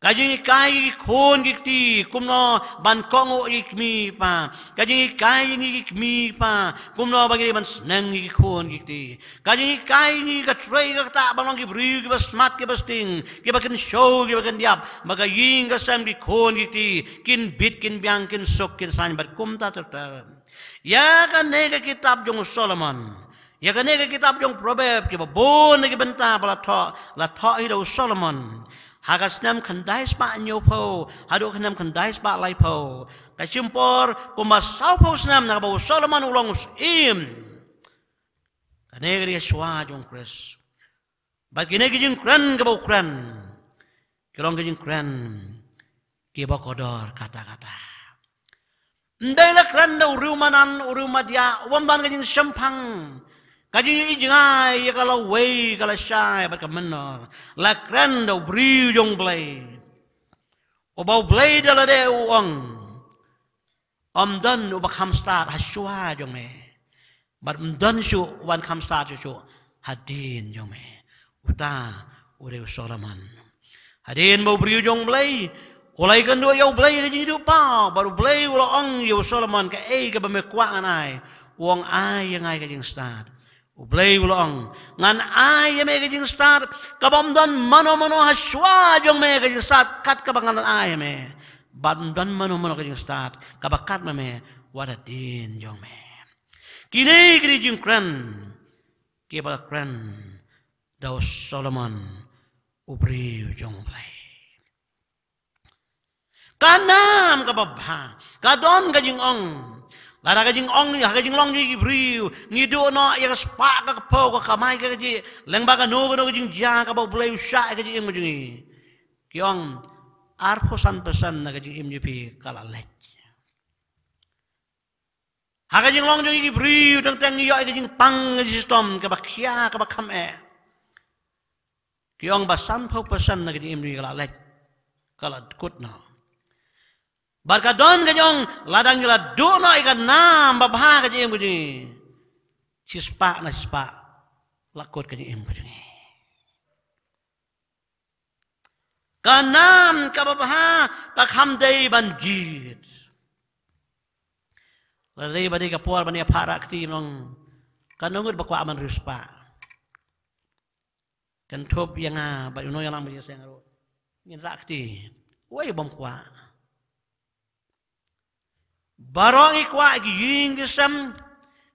Ka jinghikai ïa ki khun ki kti kumno ban kohnguh ïa ki kmie ki kpa. Ka jinghikai ïa ngi ki kmie ki kpa kumno ba ngi dei ban sneng ïa ki khun ki kti. Ka jinghikai ïa ngi ka trei ka ktah ban long ki briew kiba smat kiba sting, kiba kynshew kiba kyndiap, ba ka ïing ka sem, ki khun ki kti kin bit kin biang, kin suk kin saiñ bad kumta ter ter. Ïa kane ka kitab jong u Solomon, ïa kane ka kitab jong Proverb, kiba bun na ki bynta ba la thoh, la thoh hi da u Solomon ha ka snem khyndai spah hynñiewphew haduh ka snem khyndai spah laiphew. Ka shim por kumba sawphew snem na kaba u Solomon u long u syiem. Kane ka dei ka shuwa jong u Khrist. Bad kine ki jingkren kiba u kren, ki long ki jingkren kiba kordor katta katta. Ym dei la kren da u riewmadan, u riewmadiah, u bym don ka jingshemphang, ka jingïohi jngai ïa ka lawei ka lashai bad ka mynnor. La kren da u briew jong u Blei, uba u Blei da lade u ong, ym don uba kham stad ha shuwa jong me, bad ym don shuh uban kham stad shuh shuh hadien jong me. Uta u dei u Solomon. Hadien ba u briew jong u Blei u la ïakynduh ïa u Blei ka jingïathuhpaw, bad u Blei u la ong ïa u Solomon, kaei kaba me kwah ngan ai? U ong, ai ïa ngi ka jingstad. U Blei u la ong, ngan ai ïa me ka jingstad kaba ym don mano mano ha shuwa jong me, ka jingstad kat kaba ngan ai ïa me. Bad ym don mano mano ka jingstad kaba kat ma me wat hadien jong me. Kine ki dei jingkren kiba la kren da u Solomon, u briew jong u Blei. Ka nam kaba bha, ka don ka jingong. Lada ka jingong, ha ka jinglong jong ki briew, ngi duh noh ïa ka spah ka kpoh, ka kamai ka kajih, lyngba kano kano ka jingjia kaba u Blei u shah ïa ka jingim ka jong ngi. Ki ong, arphew san percent na ka jingim jong phi ka la leit. Ha ka jinglong jong ki briew teng teng ngi ïoh ïa ka jingpang, ka jingshitom kaba khia, kaba kham eh. Ki ong ba sanphew percent na ka jingim jong ngi ka la leit, ka la kut noh. Bad ka don ka jong, lada ngi la duh noh ïa ka nam babha ka jingim ka jong ngi, shispah na shispah la kut ka jingim ka jong ngi. Ka nam kaba bha ka kham dei ban jied. Lada dei ba dei ka por ban ïa phah rah kti, ong, kano ngut ba kwah ban riewspah? Kynthup ïa nga bad uno ïa lang ba jingïaseng ruh, ngin rah kti. Uei u bym kwah? Baroh ngi kwah ki ïing ki sem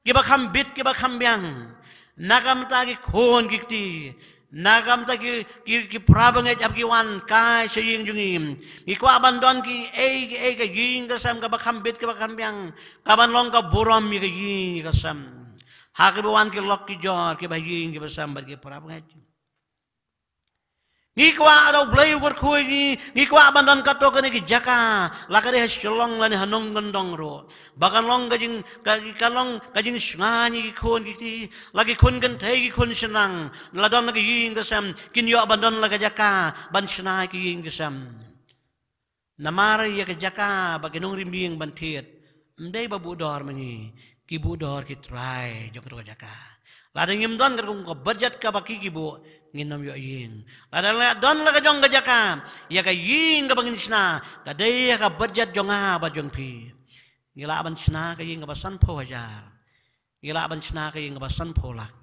kiba kham bit kiba kham biang. Na ka bynta ki khun ki kti, na ka bynta ki, ki, ki para bangeit haba ki wan kai sha ïing jong ngi. Ngi kwah ban don kiei kiei, ka ïing ka sem kaba kham bit kaba kham biang, kaban long ka burom ïa ka ïing ïa ka sem. Ha kiba wan ki lok ki jor, kiba ïing kiba sem bad ki para bangeit. Ngi kwah, lada u Blei u kyrkhu ïa ngi, ngi kwah ban don katto katne ki jaka, la ka dei ha Shillong lane ha nongkyndong ruh, ba kan long ka jing, ka, ka long ka jingshngaiñ ïa ki khun ki kti, la ki khun kynthei ki khun shynrang, la don la ka ïing ka sem, kin ïoh ban don la ka jaka ban shna ïa ki ïing ki sem. Namar ïa ka jaka ba ki nongrim ïing ban thied, ym dei ba buh dor ma ngi, ki buh dor ki trai jong kato ka jaka. Lada ngim don katkum ka budget kaba ki ki buh, ngin ym ïoh ïing. Lada la don la ka jong ka jaka, ïa ka ïing kaba ngin shna, ka dei ïa ka budget jong nga bad jong phi. Ngi lah ban shna ka ïing kaba sanphew hajar. Ngi lah ban shna ka ïing kaba sanphew lak.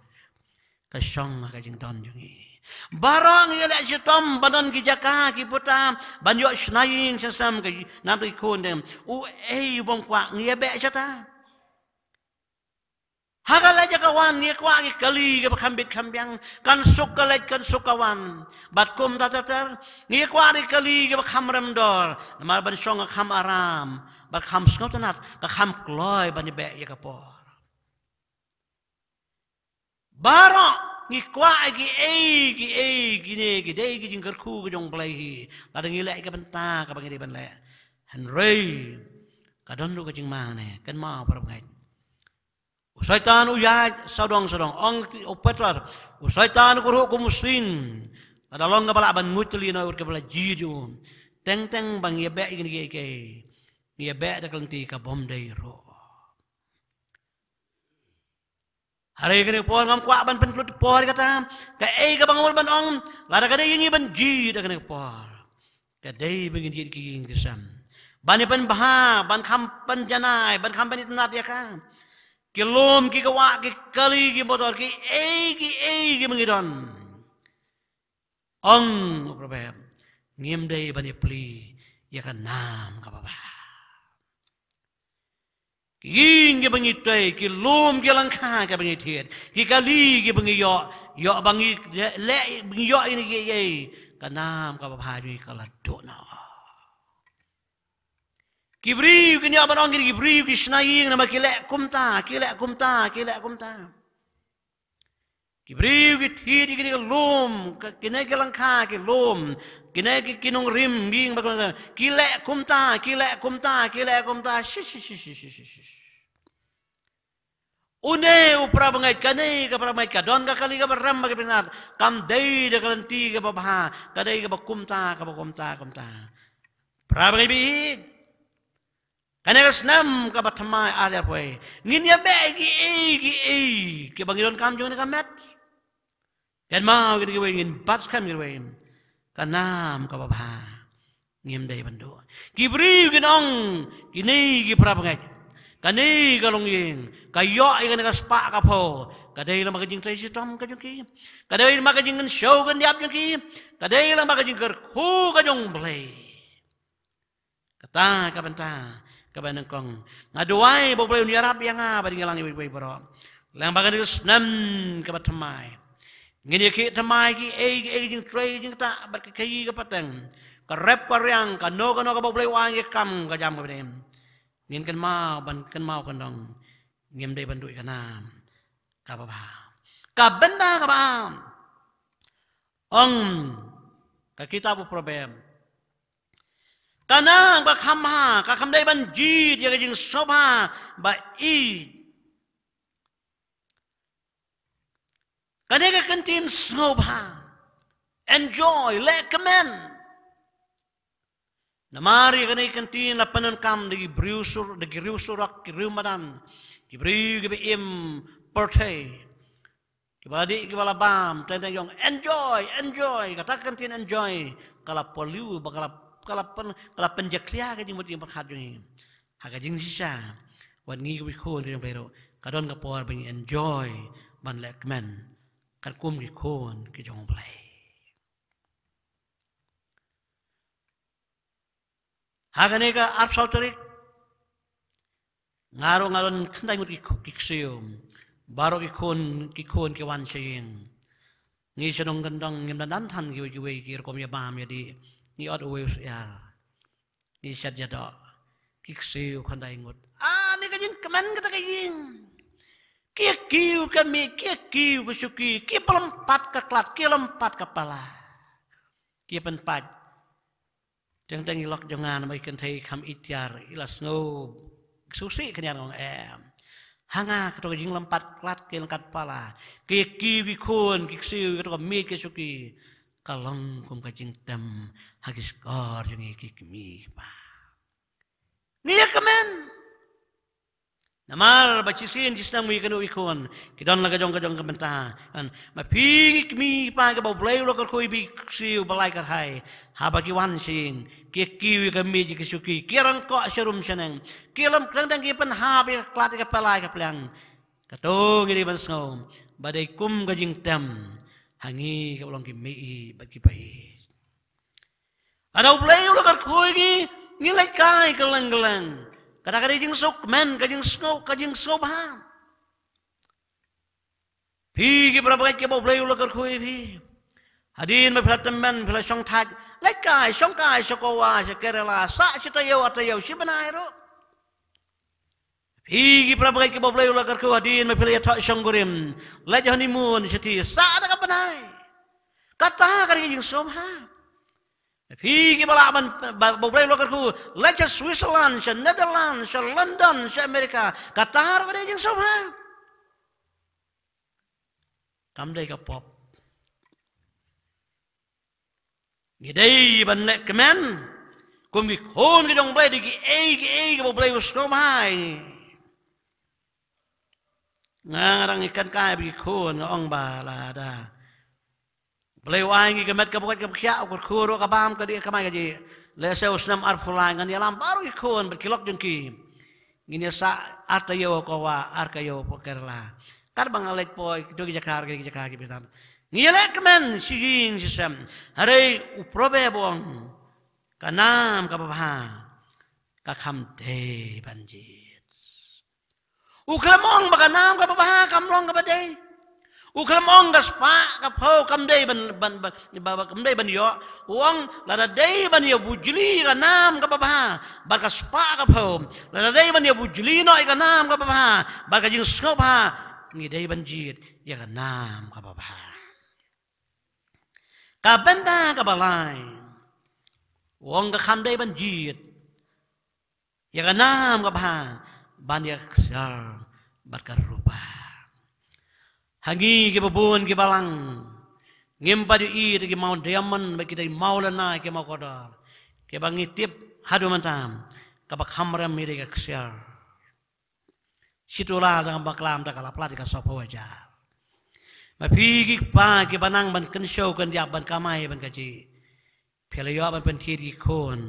Ka shong ha ka jingdon jong ngi. Baroh ngi ïaleh shitom ban don ki jaka ki puta, ban ïoh shna ïing shna sem, ka nam ki khun de. Uei u bym kwah, ngi ïabeh shata. Ha ka leit ha ka wan ngi kwah ki kali kiba kham bit kham biang, kan suk ka leit kan suk ka wan. Bad kumta ter ter, ngi kwah ki kali kiba kham rem dor, namar ban shong ka kham aram, bad kham sngewtynnat, ka kham kloi ban ïabeh ïa ka por. Baroh ngi kwah kiei kiei, kine ki dei ki jingkyrkhu ka jong u Blei hi, lada ngi leh ïa ka bynta kaba ngi dei ban leh. Hynrei ka don ruh ka jingma ne, kynmaw para bangeit. U Soitan u ïaid sawdong sawdong, ong u Petros, u Soitan u kyrhuh kum u sying. Lada long kaba lah ban nguid tylli na u, kaba la jied ïa u. Teng teng ba ngi ïabeh ïa kine kiei kiei, Ngi ïa beh da ka lynti ka bym dei ruh. Hynrei kane ka por ngam kwah ban pynlut por ïa kata. Kaei kaba nga mut ban ong, lada ka dei ïa ngi ban jied ha kane ka por, ka dei ba ngin jied ki ïing ki sem, ban ïa pynbha, ban kham pynjanai, ban kham pynïatynnad ïa ka. Ki lum, ki kwah, ki kali, ki motor, kiei kiei kiba ngi don, ong u Proverb, ngim dei ban ïa plie ïa ka nam kaba bha. Ki ïing kiba ngi tei, ki lum ki lyngkha kiba ngi thied, ki kali kiba ngi ïoh, ïoh ba ngi leh, leh, ba ngi ïoh ïa kiei, ka nam kaba bha jong ngi ka la duh noh. Ki briew kin ïoh ban ong ki, ki briew ki shna ïing namar ki leh kumta, ki leh kumta, ki leh kumta. Ki briew ki thied ïa kine ki lum, ka, kine ki lyngkha ki lum, kine ki, ki nongrim ïing ba kumta, ki leh kumta, ki leh kumta, ki leh kumta. Shish, shish, shish. Une u para bangeit, kane ka para bangeit, ka don ka kali kaba rem bad ka pynïatynnad, kam dei da ka lynti kaba bha, ka dei kaba kumta, kaba kumta, kumta. Para bangeit ba ïeit, kane ka snem kaba thymmai ar hajar arphew wei, ngin ïa beh kiei kiei kiba ngi donkam jong kane ka met. Kynmaw kine kiwei, ngin bat skhem kine kiwei. Ka nam kaba bha ngim dei ban duh. Ki briew kin ong, kine ki para bangeit, kane ka longïing, ka ïoh ïa kane ka spah ka phew, ka dei namar ka jingtrei shitom ka jong ki, ka dei namar ka jingkynshew kyndiap jong ki, ka dei namar ka jingkyrkhu ka jong U Blei. Kata ka bynta kaba nyngkong, nga duwai ba U Blei un ïarap ïa nga bad ïa ngi lang iwei pa iwei baroh. Lem bad kane ka snem kaba thymmai, ngin ïa kieh thymmai kiei kiei ki jingtrei jingktah bad ka khaïi ka pateng, ka rep ka riang, kano kano kaba U Blei u ai ïa ka kam ka jam kaba dei. Ngin kynmaw ban kynmaw kyndong, ngim dei ban duh ïa ka nam kaba bha. Ka bynta kaba ar, ong ka kitab u Proverb, ka nam ka kham bha ka kham dei ban jied ïa ka jingsngewbha ba ïeit. Kane ka kyntien sngewbha, enjoy, leh kmen. Namar ïa kane ka kyntien la pyndonkam da ki briew sur, da ki riew surok, ki riew madan, ki briew kiba im pyrthei, kiba la dih, kiba la bam, teng teng ong enjoy, enjoy. Kata ka kyntien enjoy ka la pynliew ba ka la, ka la pyn, ka la pynjakhlia ka jingmut jingpyrkhat jong ngi. Ha ka jingshisha, wat ngi kiwei ki khun ki jong U Blei ruh, ka don ka por ba ngin enjoy ban leh kmen katkum ki khun ki jong U Blei. Ha kane ka arphew saw tarik, nga ruh nga don khyndai ngut ki khu-, ki ksiew. Baroh ki khun, ki khun ki wan sha ïing. Ngi sha nongkyndong ngim da nan than kiwei kiwei ki rukom ïa bam ïa dih. Ngi ot uwei u syiar. Ngi shet ïa doh. Ki ksiew khyndai ngut. Ah, ne ka jingkmen kata ka ïing. Ki ïa kiew ka miej, ki ïa kiew ka shuki, ki pynlympat ka klat, ki lympat ka pala. Ki pynpait. Teng teng i lok jong nga namar i kynthei kham itiar, i la sngew sngewsih khyndiat, nga ong em. Ha nga kato ka jinglympat klat, ka jingkat pala, ka ïa kiew ki khun ki ksiew, kato ka miej ka shuki, ka long kum ka jingtem ha ki shkor jong ngi ki kmie ki kpa. Ngi ïa kmen. Namar ba shisien shisnem ngi kynduh ki khun, ki don la ka jong ka jong ka bynta. Kan, ma phi ki kmie ki kpa kiba U Blei u la kyrkhu ïa phi, ki ksiew ba lai kyrhai, haba ki wan sha ïing, ki ïa kiew ïa ka miej ïa ka shuki, ki ïa ryngkoh sha rum sha neng, ki ïa lum, teng teng ki pynhap ïa ka klat ïa ka pala ïa ka pliang. Kato ngi dei ban sngew ba dei kum ka jingtem ha ngi kiba long ki mei bad ki paid. Lada U Blei u la kyrkhu ïa ngi, ngi leit kai kylleng kylleng. Kata ka dei jingsngewkmen, ka jingsngew, ka jingsngewbha. Phi ki para bangeit kiba U Blei u la kyrkhu ïa phi, hadien ba phi la tymmen, phi la shong thait, leit kai, shong kai sha Goa, sha Kerala, sah shi taïew ar taïew, shi bnai ruh. Phi ki para bangeit kiba U Blei u la kyrkhu, hadien ba phi la ïathoh shongkurim, leit honeymoon shathie, sah da ka bnai. Kata ka dei ka jingsngewbha. Phi kiba lah ban, ba, ba U Blei u la kyrkhu, leit sha Switzerland, sha Netherlands, sha London, sha America, kata ruh ka dei ka jingsngewbha. Kam dei ka pop. Ngi dei ban leh kmen Kum ki khun ki jong U Blei, da kiei kiei kiba U Blei u sngewbha ïa ngi. Nga, nga dang ïakynduh ïa ki khun, nga ong ba lada U Blei u ai ïa ngi ka met ka bor ka bor, ka kyrkhu ruh, ka bam, ka dih ka kamai kajih, lehse u snem arphew lai ngan ïalam baroh ki khun bad ki lok jong ki. Ngin ïa sah ar taïew ha Goa, ar taïew ha Kerala. Katba nga leit poi kito ki jaka, ki jaka kiba ïeit, ngi ïaleh kmen shi ïing shi sem. Hynrei u Proverb u ong, ka nam kaba bha ka kham dei ban jied. U khlem ong ba ka nam kaba bha kam long kaba dei. U khlem ong ka spah ka phew kam dei ban, ban, ban, ba, ba, kam dei ban ïoh. U ong lada dei ban ïa bujli ka nam kaba bha bad ka spah ka phew, lada dei ban ïa bujli noh ïa ka nam kaba bha bad ka jingsngewbha, ngi dei ban jied ïa ka nam kaba bha. Ka bynta kaba lai, u ong ka kham dei ban jied ïa ka nam kaba bha ban ïa ka ksiar bad ka rupa. Ha ngi kiba bun kiba lang, ngim pat ïohi da ki maw diamond bad kita ki maw lana ki maw kordor, kiba ngi tip haduh mynta kaba kham rem ïa ka ksiar. Shi tulor da kaba klam da ka la plat ïa ka sawphew hajar. Ma phi ki kpa kiba nang ban kynshew kyndiap ban kamai ban kajih, phi la ïoh ban pynthied ki khun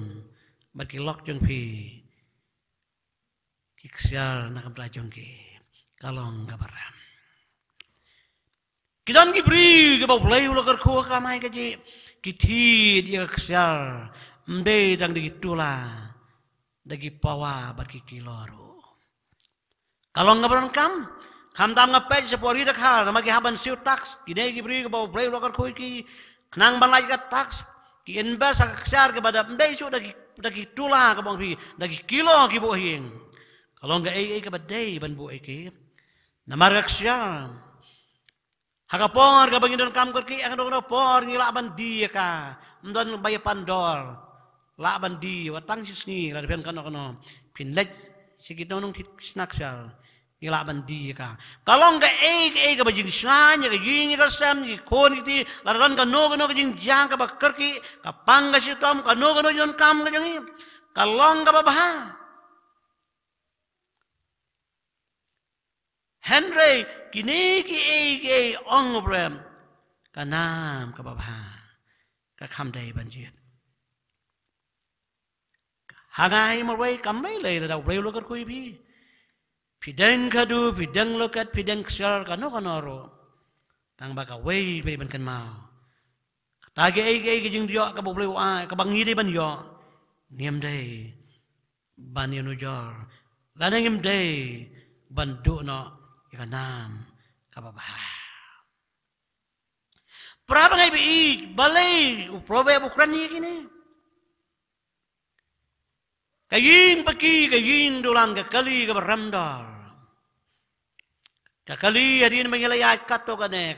bad ki lok jong phi, ki ksiar na ka bynta jong ki ka long kaba rem. Ki don ki briew kiba U Blei u la kyrkhu ha ka kamai kajih, ki thied ïa ka ksiar, ym dei tang da ki tulor, da ki pawa bad ki kilo ruh. Ka long kaba donkam. Khamtam nga peit shapoh ri Dkhar, namar ki hap ban siew tax, kine ki briew kiba U Blei u la kyrkhu ïa ki, khnang ban lait ka tax, ki invest ha ka ksiar kaba da, ym dei shuh da ki, da ki tulor kaba ong phi, da ki kilo ki buh ha ïing. Ka long kaei kaei kaba dei ban buh ïa ki. Namar ka ksiar, ha ka por kaba ngi donkam kyrkieh, ha kano kano por ngi lah ban die ïa ka. Ym don ba ïa pan dor. Lah ban die, wat tang shi sngi, lada phi wan kano kano, phin leit sha ki nongnong thied shna ksiar, ngi lah ban die ïa ka. Ka long kaei kaei kaba jingshngaiñ ïa ka ïing ïa ka sem, ïa ki khun ki kti, lada don kano kano ka jingjia kaba kyrkieh, ka pang ka shitom, kano kano jingdonkam ka jong ngi, ka long kaba bha. Hynrei kine kiei kiei, ong U Blei, ka nam kaba bha ka kham dei ban jied. Ha nga hi marwei kam lei lei lada U Blei u la kyrkhu ïa phi. Phi deng khadduh, phi deng loket, phi deng ksiar, kano kano ruh, tang ba kawei phi dei ban kynmaw, kata kaei kaei ka jingïoh kaba U Blei u ai, kaba ngi dei ban ïoh, ngim dei ban ïanujor, lane ngim dei ban duh noh ïa ka nam kaba bha. Para bangeit ba ïeit, balei u Proverb u kren ïa kine? Ka ïing paki, ka ïing dulan, ka kali kaba rem dor, ka kali hadien ba ngi la ïaid katto katne,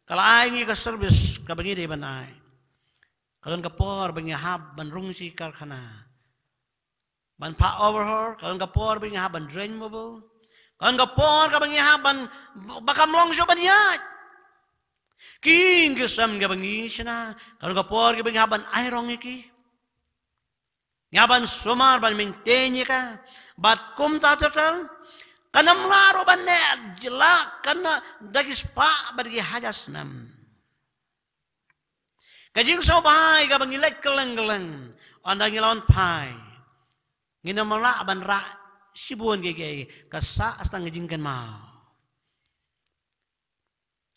ka la ai ngi ka service kaba ngi dei ban ai. Ka don ka por ba ngi hap ban rung sha ki karkhana ban phah overhaul, ka don ka por ba ngi hap ban drain mobo, ka don ka por kaba ngi hap ban, ba kam long shuh ban ïaid. Ki ïing ki sem kiba ngi shna, ka don ka por kaba ngi hap ban ai rong ïa ki. Ngi hap ban sumar, ban maintain ïa ka. Bad kumta ter ter, kan ym lah ruh ban neh jylla, kan da ki spah bad ki hajar snem. Ka jingsngewbha kaba ngi leit kylleng kylleng, ynda ngi la wan phai, ngin ym lah ban rah shibun kiei kiei, ka sah sa tang ka jingkynmaw.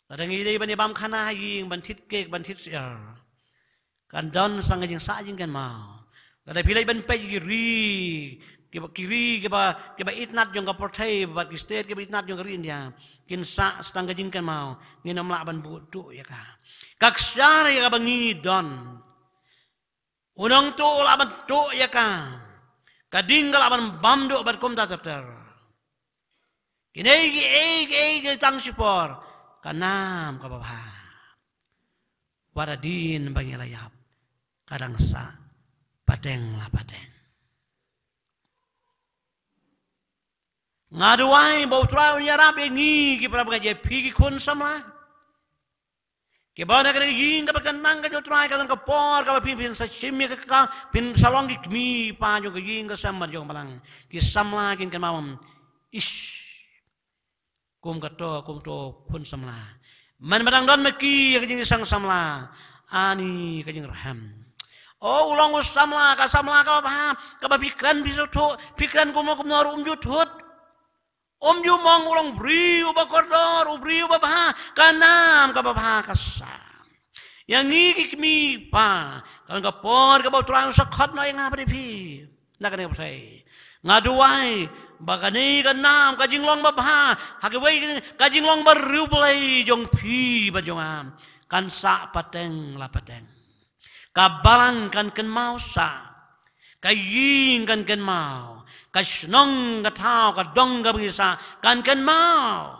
Lada ngi dei ban ïa bam khana ha ïing, ban thied cake, ban thied syiar, kan don sa tang ka jingsah jingkynmaw. Lada phi leit ban peit ki ri, kiba, ki ri kiba, kiba itynnad jong ka pyrthei bad ki state kiba itynnad jong ka ri India, kin sah sa tang ka jingkynmaw, ngin ym lah ban buh tuh ïa ka. Ka ksiar ïa kaba ngi don, u nongtuh u lah ban tuh ïa ka, ka ding ka lah ban bam duh bad kumta ter ter. Kine kiei kiei ki tang shipor, ka nam kaba bha, wat hadien ba ngi la ïap, ka dang sah pateng la pateng. Nga duwai ba U Trai un ïarap ïa ngi ki para bangeit, ïa phi ki khun samla, Kiba na ka ïing kaba kynang ka jong U Trai, ka don ka por kaba phin, phin sa shim ïa ka, ka, phin sa long ki kmie ki kpa jong ka ïing ka sem bad jong ka balang. Ki samla kin kynmaw, ish, kum kato, kum kato khun samla. Mynba dang don ma ki ïa ka jingïaseng samla, ani ka jingrhem. O, u long u samla, ka samla kaba bha, kaba phi kren phi sngewthuh, phi kren kumno kumno ruh um ju thut. Um ju mong, u long u briew uba kordor, u briew uba bha, ka nam kaba bha ka sam. Ïa ngi ki kmie ki kpa, ka long ka por kaba U Trai un sa khot noh ïa nga bad ïa phi na kane ka pyrthei. Nga duwai ba kane ka nam, ka jinglong babha ha kawei ka jinglong bariewblei jong phi bad jong nga, kan sah pateng la pateng. Ka balang kan kynmaw sah, ka ïing kan kynmaw, ka shnong ka thaw, ka dong ka bangisa kan kynmaw.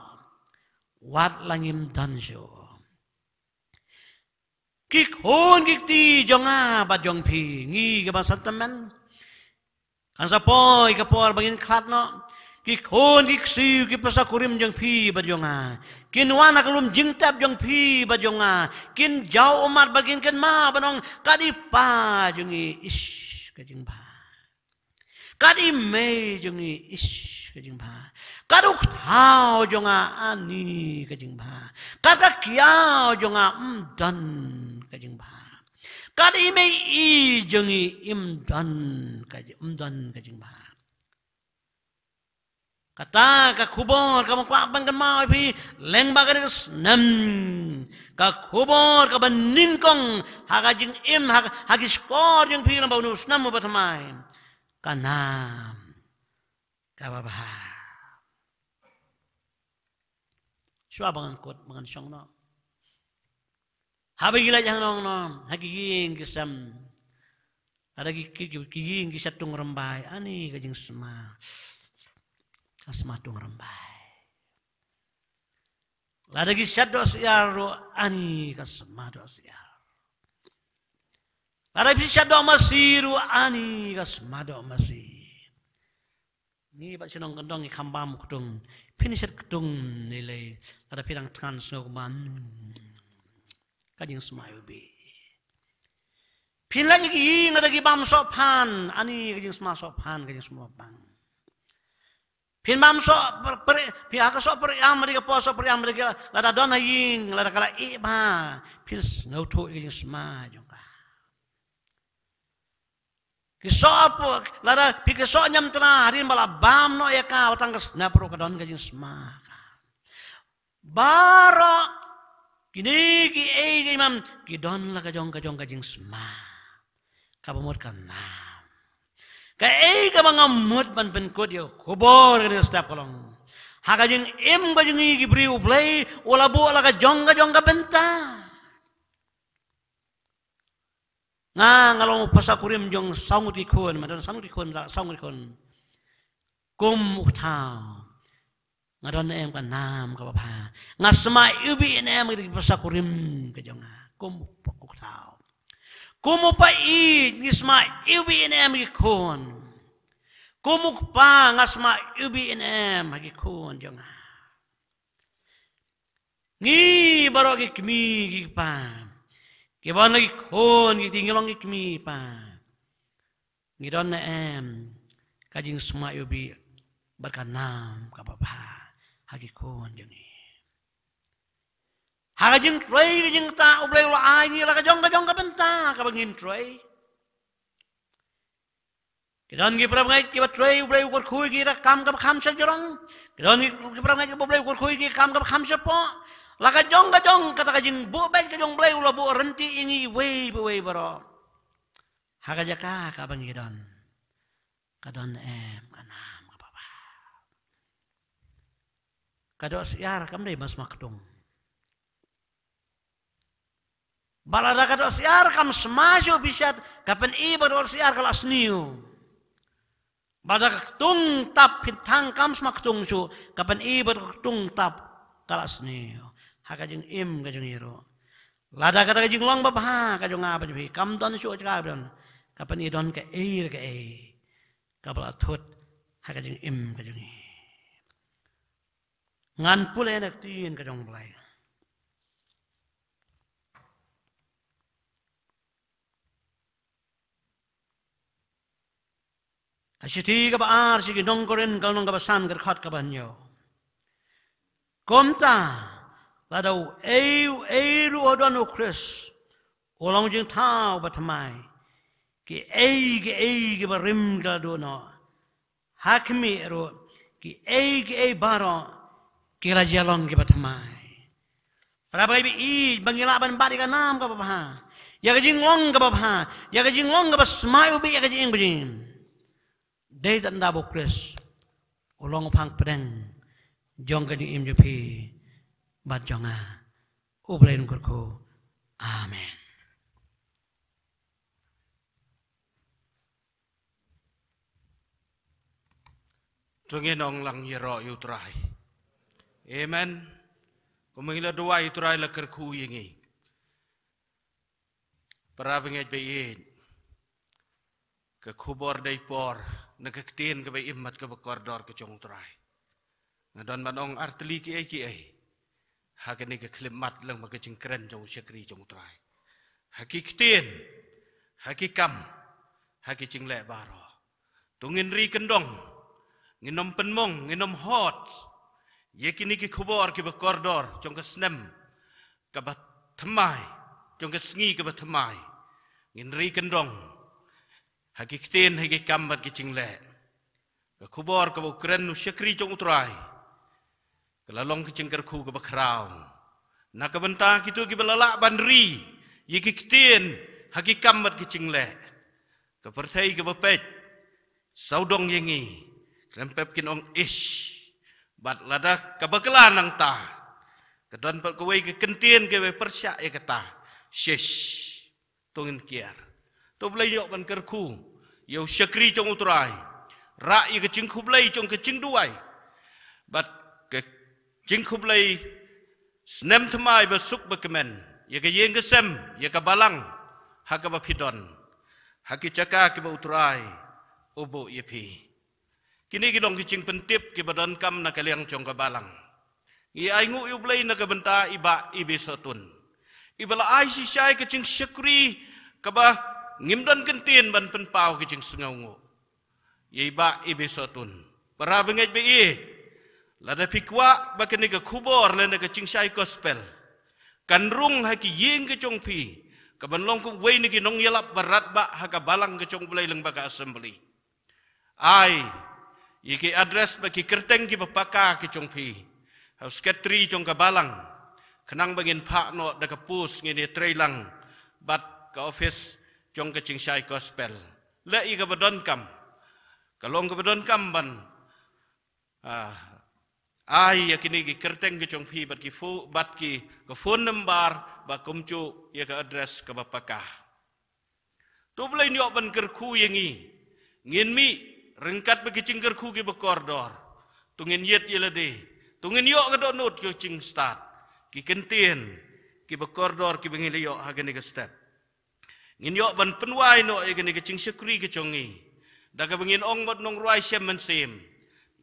Wat la ngim don shuh. Ki khun ki kti jong nga bad jong phi, ngi kiba san tymmen, kan sa poi ka por ba ngin khlad noh. Ki khun ki ksiew, ki pyrsa kurim jong phi bad jong nga kin wan ha ka lum jingtep jong phi bad jong nga, kin jaw ummat bad kin kynmaw ban ong, ka dei u pa jong ngi, ish, ka jingbha. Ka dei i mei jong ngi, ish, ka jingbha. Ka dei u kthaw jong nga, ani, ka jingbha. Ka dei ka kiaw jong nga, ym don, ka jingbha. Ka dei i mei i jong ngi, ym don, ka ji-, ym don, ka jingbha. Kata ka khubor kaba nga kwah ban kynmaw ïa phi lyngba kane ka snem. Ka khubor kaba nyngkong ha ka jingim, ha, ha ki shkor jong phi lyngba une u snem uba thymmai. Ka nam kaba bha. Shuwa ba ngan kut, ba ngan shong noh, haba ngi leit hangne hangne ha ki ïing ki sem, lada ki, ki, ki, ki ïing ki shet tung rymbai, ani ka jingsma, ka sma tung rymbai. Lada ki shet doh syiar ruh, ani ka sma doh syiar. Lada phi shet doh masi ruh, ani ka sma doh masi. Ngi bad shnong kyndong ngi kham bam ktung. Phin shet ktung ne lei, lada phi dang thngan sngewbha, ka jingsma iwbih. Phin leit ïa ki ïing lada ki bam sohphan, ani ka jingsma sohphan, ka jingsma bang. Phin bam soh per-, per-, phi ha ka soh pyrshah, lada ka por soh pyrshah, lada ka, lada don ha ïing, lada ka la ih bha, phin sngewthuh ïa ka jingsma jong ka. Ki soh pyrshah, lada phi ki soh ñiamtra, hadien ba la bam noh ïa ka, wat tang ka snep ruh ka don ka jingsma ka. Baroh kine kiei kiei mam ki don la ka jong ka jong ka jingsma. Kaba mut ka nam. Kaei kaba nga mut ban pynkut ïa ka khubor kane ka step ka long, ha ka jingim ka jong ngi ki briew U Blei u la buh la ka jong ka jong ka bynta. Nga, nga long u pyrsa kurim jong saw ngut ki khun, ma don saw ngut ki khun, saw ngut ki khun. Kum u kthaw, nga don ne em ka nam kaba bha? Nga sma iwbih ne em ki pyrsa kurim ka jong nga? Kum u kthaw, kum u paid, ngi sma iwbih ne em ki khun? Kum u kpa, nga sma iwbih ne em ha ki khun jong nga? Ngi baroh ki kmie ki kpa, kiba na ki khun ki kti, ngi long ki kmie ki kpa, ngi don ne em ka jingsma iwbih bad ka nam kaba bha ha ki khun jong ngi? Ha ka jingtrei ka jingktah, U Blei u la ai ngi la ka jong ka jong ka bynta kaba ngin trei. Ki don ki parabangeit kiba trei, U Blei u kyrkhu ïa ki da ka kam kaba kham shajrong. Ki don ki parabangeit kiba, U Blei u kyrkhu ïa ki da ka kam kaba kham shapoh. La ka jong ka jong kata ka jingbuh beit ka jong U Blei u la buh ryntih ïa ngi iwei pa iwei baroh. Ha ka jaka kaba ngi don, ka don em ka nam kaba bha? Ka doh syiar kam dei ban sma ktung. Ba lada ka doh syiar kam sma shuh, phi shet, ka pyni ba ka doh syiar ka la sniew. Ba lada ka ktung tap, phi thang kam sma ktung shuh, ka pyni ba ka ktung tap ka la sniew. Ha ka jingim ka jong ngi ruh, lada kata ka jinglong babha ka jong nga bad jong phi kam don shuh, ka don, ka pyni don kaei re kaei kaba la thut ha ka jingim ka jong ngi. Ngan pule na ka ktien ka jong U Blei. Shithi kaba ar sha ki nong Korinth, ka lynnong kaba san, ka dkhot kaba hynñiew. Kumta, lada uei uei ruh u don u Khrist, u long jingthaw ba thymmai. Kiei kiei kiba rim ki la duh noh. Ha khmih ruh, kiei kiei baroh ki la jia long kiba thymmai. Para bangeit ba ïeit, ba ngi lah ban bat ïa ka nam kaba bha, ïa ka jinglong kaba bha, ïa ka jinglong kaba smai u bit ïa ka jingim ba jin. Dei tang da ba u Khrist u long u phang pdeng jong ka jingim jong phi bad jong nga. U Blei un kyrkhu. Amen. To ngin ong lang ïaroh ïa u Trai. Amen. Kumba ngi la duwai, u Trai la kyrkhu ïa ngi. Para bangeit ba ïeit, ka khubor dei por na ka ktien kaba im bad kaba kordor ka jong u Trai. Nga don ban ong artylli kiei kiei ha kane ka khyllipmat lyngba ka jingkren jong u shakri jong u Trai. Ha ki ktien, ha ki kam, ha ki jingleh baroh. To ngin ri kyndong, ngin ym pynmong, ngin ym hot ïa kine ki khubor kiba kordor jong ka snem kaba thymmai, jong ka sngi kaba thymmai. Ngin ri kyndong ha ki ktien, ha ki kam bad ki jingleh. Ka khubor kaba u kren u shakri jong u Trai ka la long ka jingkyrkhu kaba khraw na ka bynta kito kiba la lah ban ri ïa ki ktien ha ki kam bad ki jingleh. Ka pyrthei kaba peit sawdong ïa ngi, khlem pep kin ong ish. Bad lada kaba kylla nangta, ka don pat kawei ka kyntien kaba pyrshah ïa kata, shish. To ngin kiar. To U Blei un ïoh ban kyrkhu ïa u shakri jong u Trai. Rah ïa ka jingkhublei jong ka jingduwai bad ka jingkhublei snem thymmai ba suk ba kmen ïa ka ïing ka sem, ïa ka balang ha kaba phi don, ha ki jaka kiba u Trai u buh ïa phi. Kine ki long ki jingpyntip kiba donkam na ka liang jong ka balang. Ngi ainguh ïa U Blei na ka bynta i Bah Ibi Sotun, iba la ai shisha ïa ka jingshakri kaba ngim don kyntien ban pynpaw ka jingsngewnguh ïa i Bah Ibi Sotun. Para bangeit ba ïeit, lada phi kwah ba kane ka khubor lane ka jingshai gospel kan rung ha ki ïing ka jong phi, kaban long kum uwei na ki nongïalap ba radbah ha ka balang ka jong U Blei lyngba ka assembly, ai ïa ki address bad ki kyrteng kiba paka ki jong phi ha u secretary jong ka balang, khnang ba ngin phah noh da ka post, ngin ïatreilang bad ka office jong ka jingshai gospel. Leh ïa kaba donkam, ka long kaba donkam ban, ah, ai ïa kine ki kyrteng ki jong phi bad ki pho-, bad ki, ka phone number bad kumjuh ïa ka address kaba paka. To U Blei un ïoh ban kyrkhu ïa ngi, ngin mih ryngkat bad ki jingkyrkhu kiba kordor. To ngin ïit ïa lade, to ngin ïoh ka dohnud ka jingstad, ki kyntien kiba kordor kiba ngi la ïoh ha kane ka step. Ngin ïoh ban pynwai noh ïa kane ka jingshakri ka jong ngi da kaba ngin ong bad nongrwai shem mynsiem: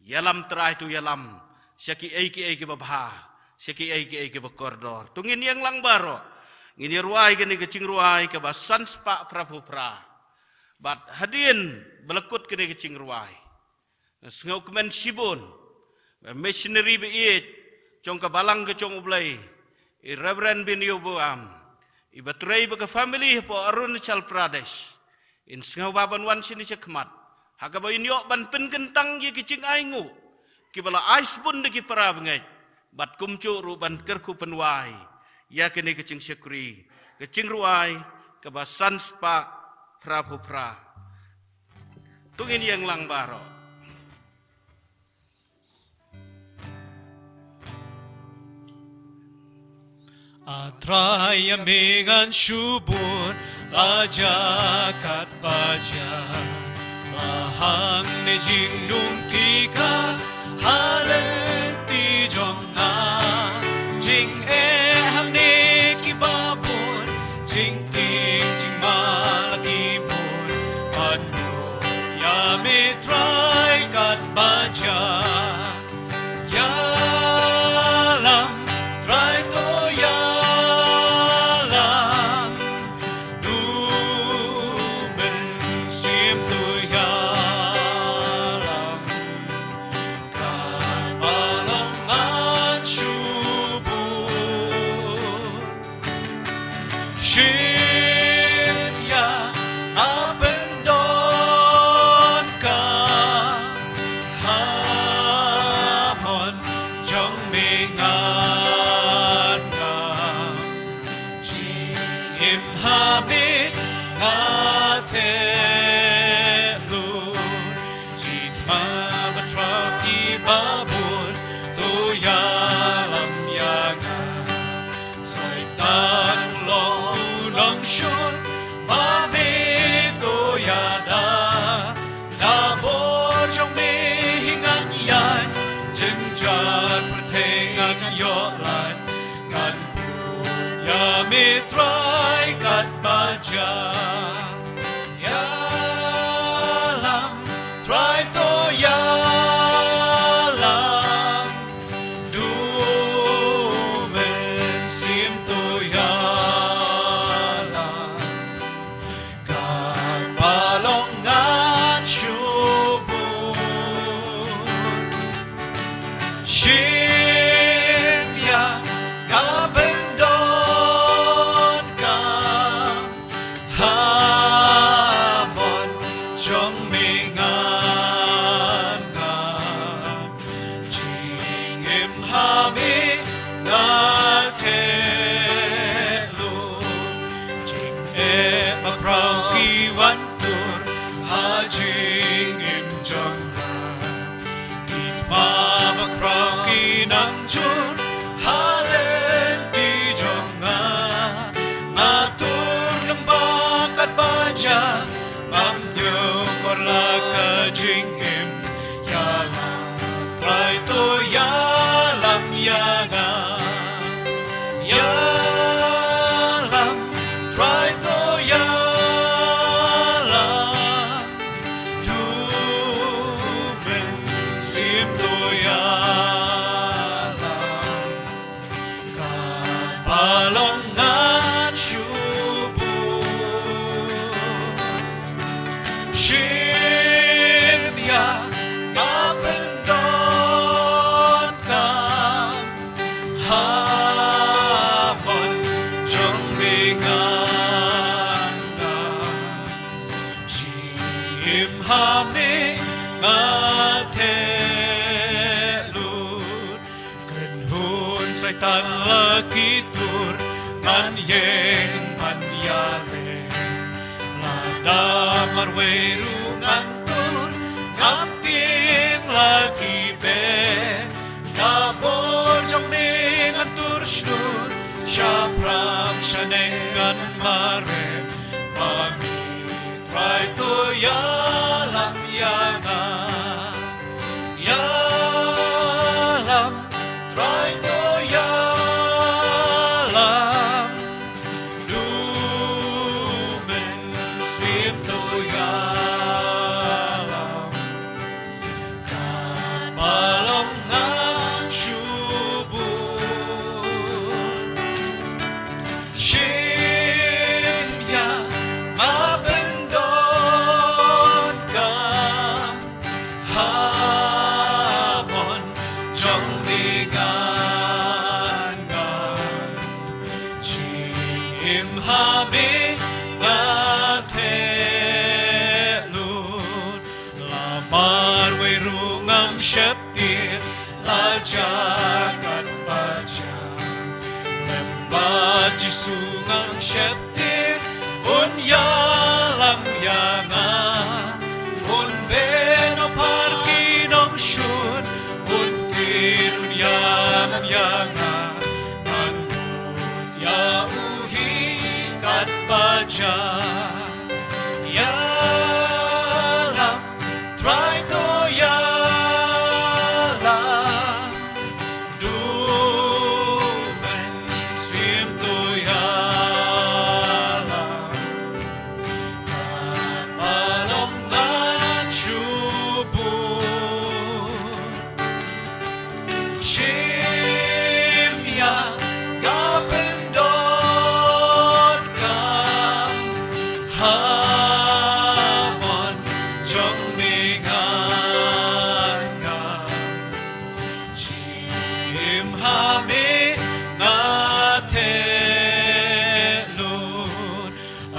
Ïalam Trai, to ïalam sha kiei kiei kiba bha, sha kiei kiei kiba kordor. To ngin ïeng lang baroh, ngin ïarwai kane ka jingrwai kaba san spah phra phew phra. Bad hadien ba la kut kane ka jingrwai, nga sngewkmen shibun ba missionary ba ïeit jong ka balang ka jong U Blei, i Reverend Bin Ïobuam, iba trei bad ka family hapoh Arunachal Pradesh, in sngewbha ban wan shane shakhmat ha kaba in ïoh ban pynkyntang ïa ki jingainguh kiba la ai sbun da ki para bangeit, bad kumjuh ruh ban kyrkhu pynwai ïa kane ka jingshakri, ka jingrwai kaba san spah phra phew phra. To ngin ïeng lang baroh. A Trai, ïa me ngan shu bud la jia katba jia, la hangne jingdum ki ka ha lynti jong nga. Jingeh hangne kiba bun, jingtieng jingma la ki bun, pynbun ïa me Trai katba jia. Ïalam Trai, to ïalam, to mynsiem to ïalam. jong me ngan ngam. Jingim ha me nga theh lut. Jingeh bakhraw ki wan tur ha jingim jong nga. Ki thma bakhraw ki nang jur ha lynti jong nga. Nga tur lyngba katba jia, ngam ñiewkor la ka jingim. Ïalam Trai, to ïalam ïa nga. Ïalam Trai, to ïalam. Du Mynsiem, to ïalam. Katba long ngan shu bun. Shim ïa nga pyndonkam. Ha mon jong me ngan ngam. Jingim ha me nga theh lut. Kynhun Soitan la ki tur, ngan ïeng ban ïaleh. Lada marwei ruh ngan tur, ngam tieng la ki beh. Da bor jong me ngan tur shlur, shaphrang shaneng ngan mareh. Ba me Trai, to ïalam ïa nga. Ïalam Trai, to ïalam. Du Mynsiem, to ïalam. Katba long ngan shu bun. Shim ïa nga pyndonkam. Ha mon jong me ngan ngam. Jingim ha me nga theh lut. La marwei ruh ngam sheptieng, la jia katba jia. Lem bad Jisu ngam sheptieng, un ïalam ïa nga. Un beh na pha ki nongshun, un tied un ïalam ïa nga. Ngan bud ïa u hi katba jia. Ïalam Trai, to ïalam. Du Mynsiem, to ïalam. Katba long ngan shu bun. Shim ïa nga pyndonkam. Ha mon jong me ngan ngam. Jingim ha me nga theh lut.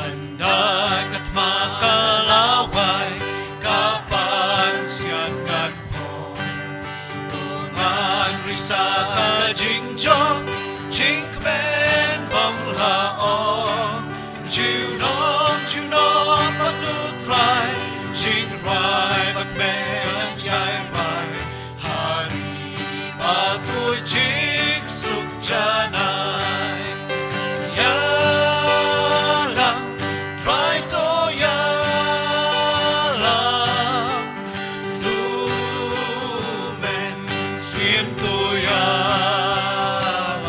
Ynda ka thma ka la wai, ka pan sian ngan phong. To ngan risa ka jingjop, jingkmen bym la ong. Junom, junom bad U Trai, jingrwai bad kmen ïai rwai. Ha ri ba bun jingsuk janai. Ïalam, Trai, to ïalam. Du Mynsiem, to ïalam.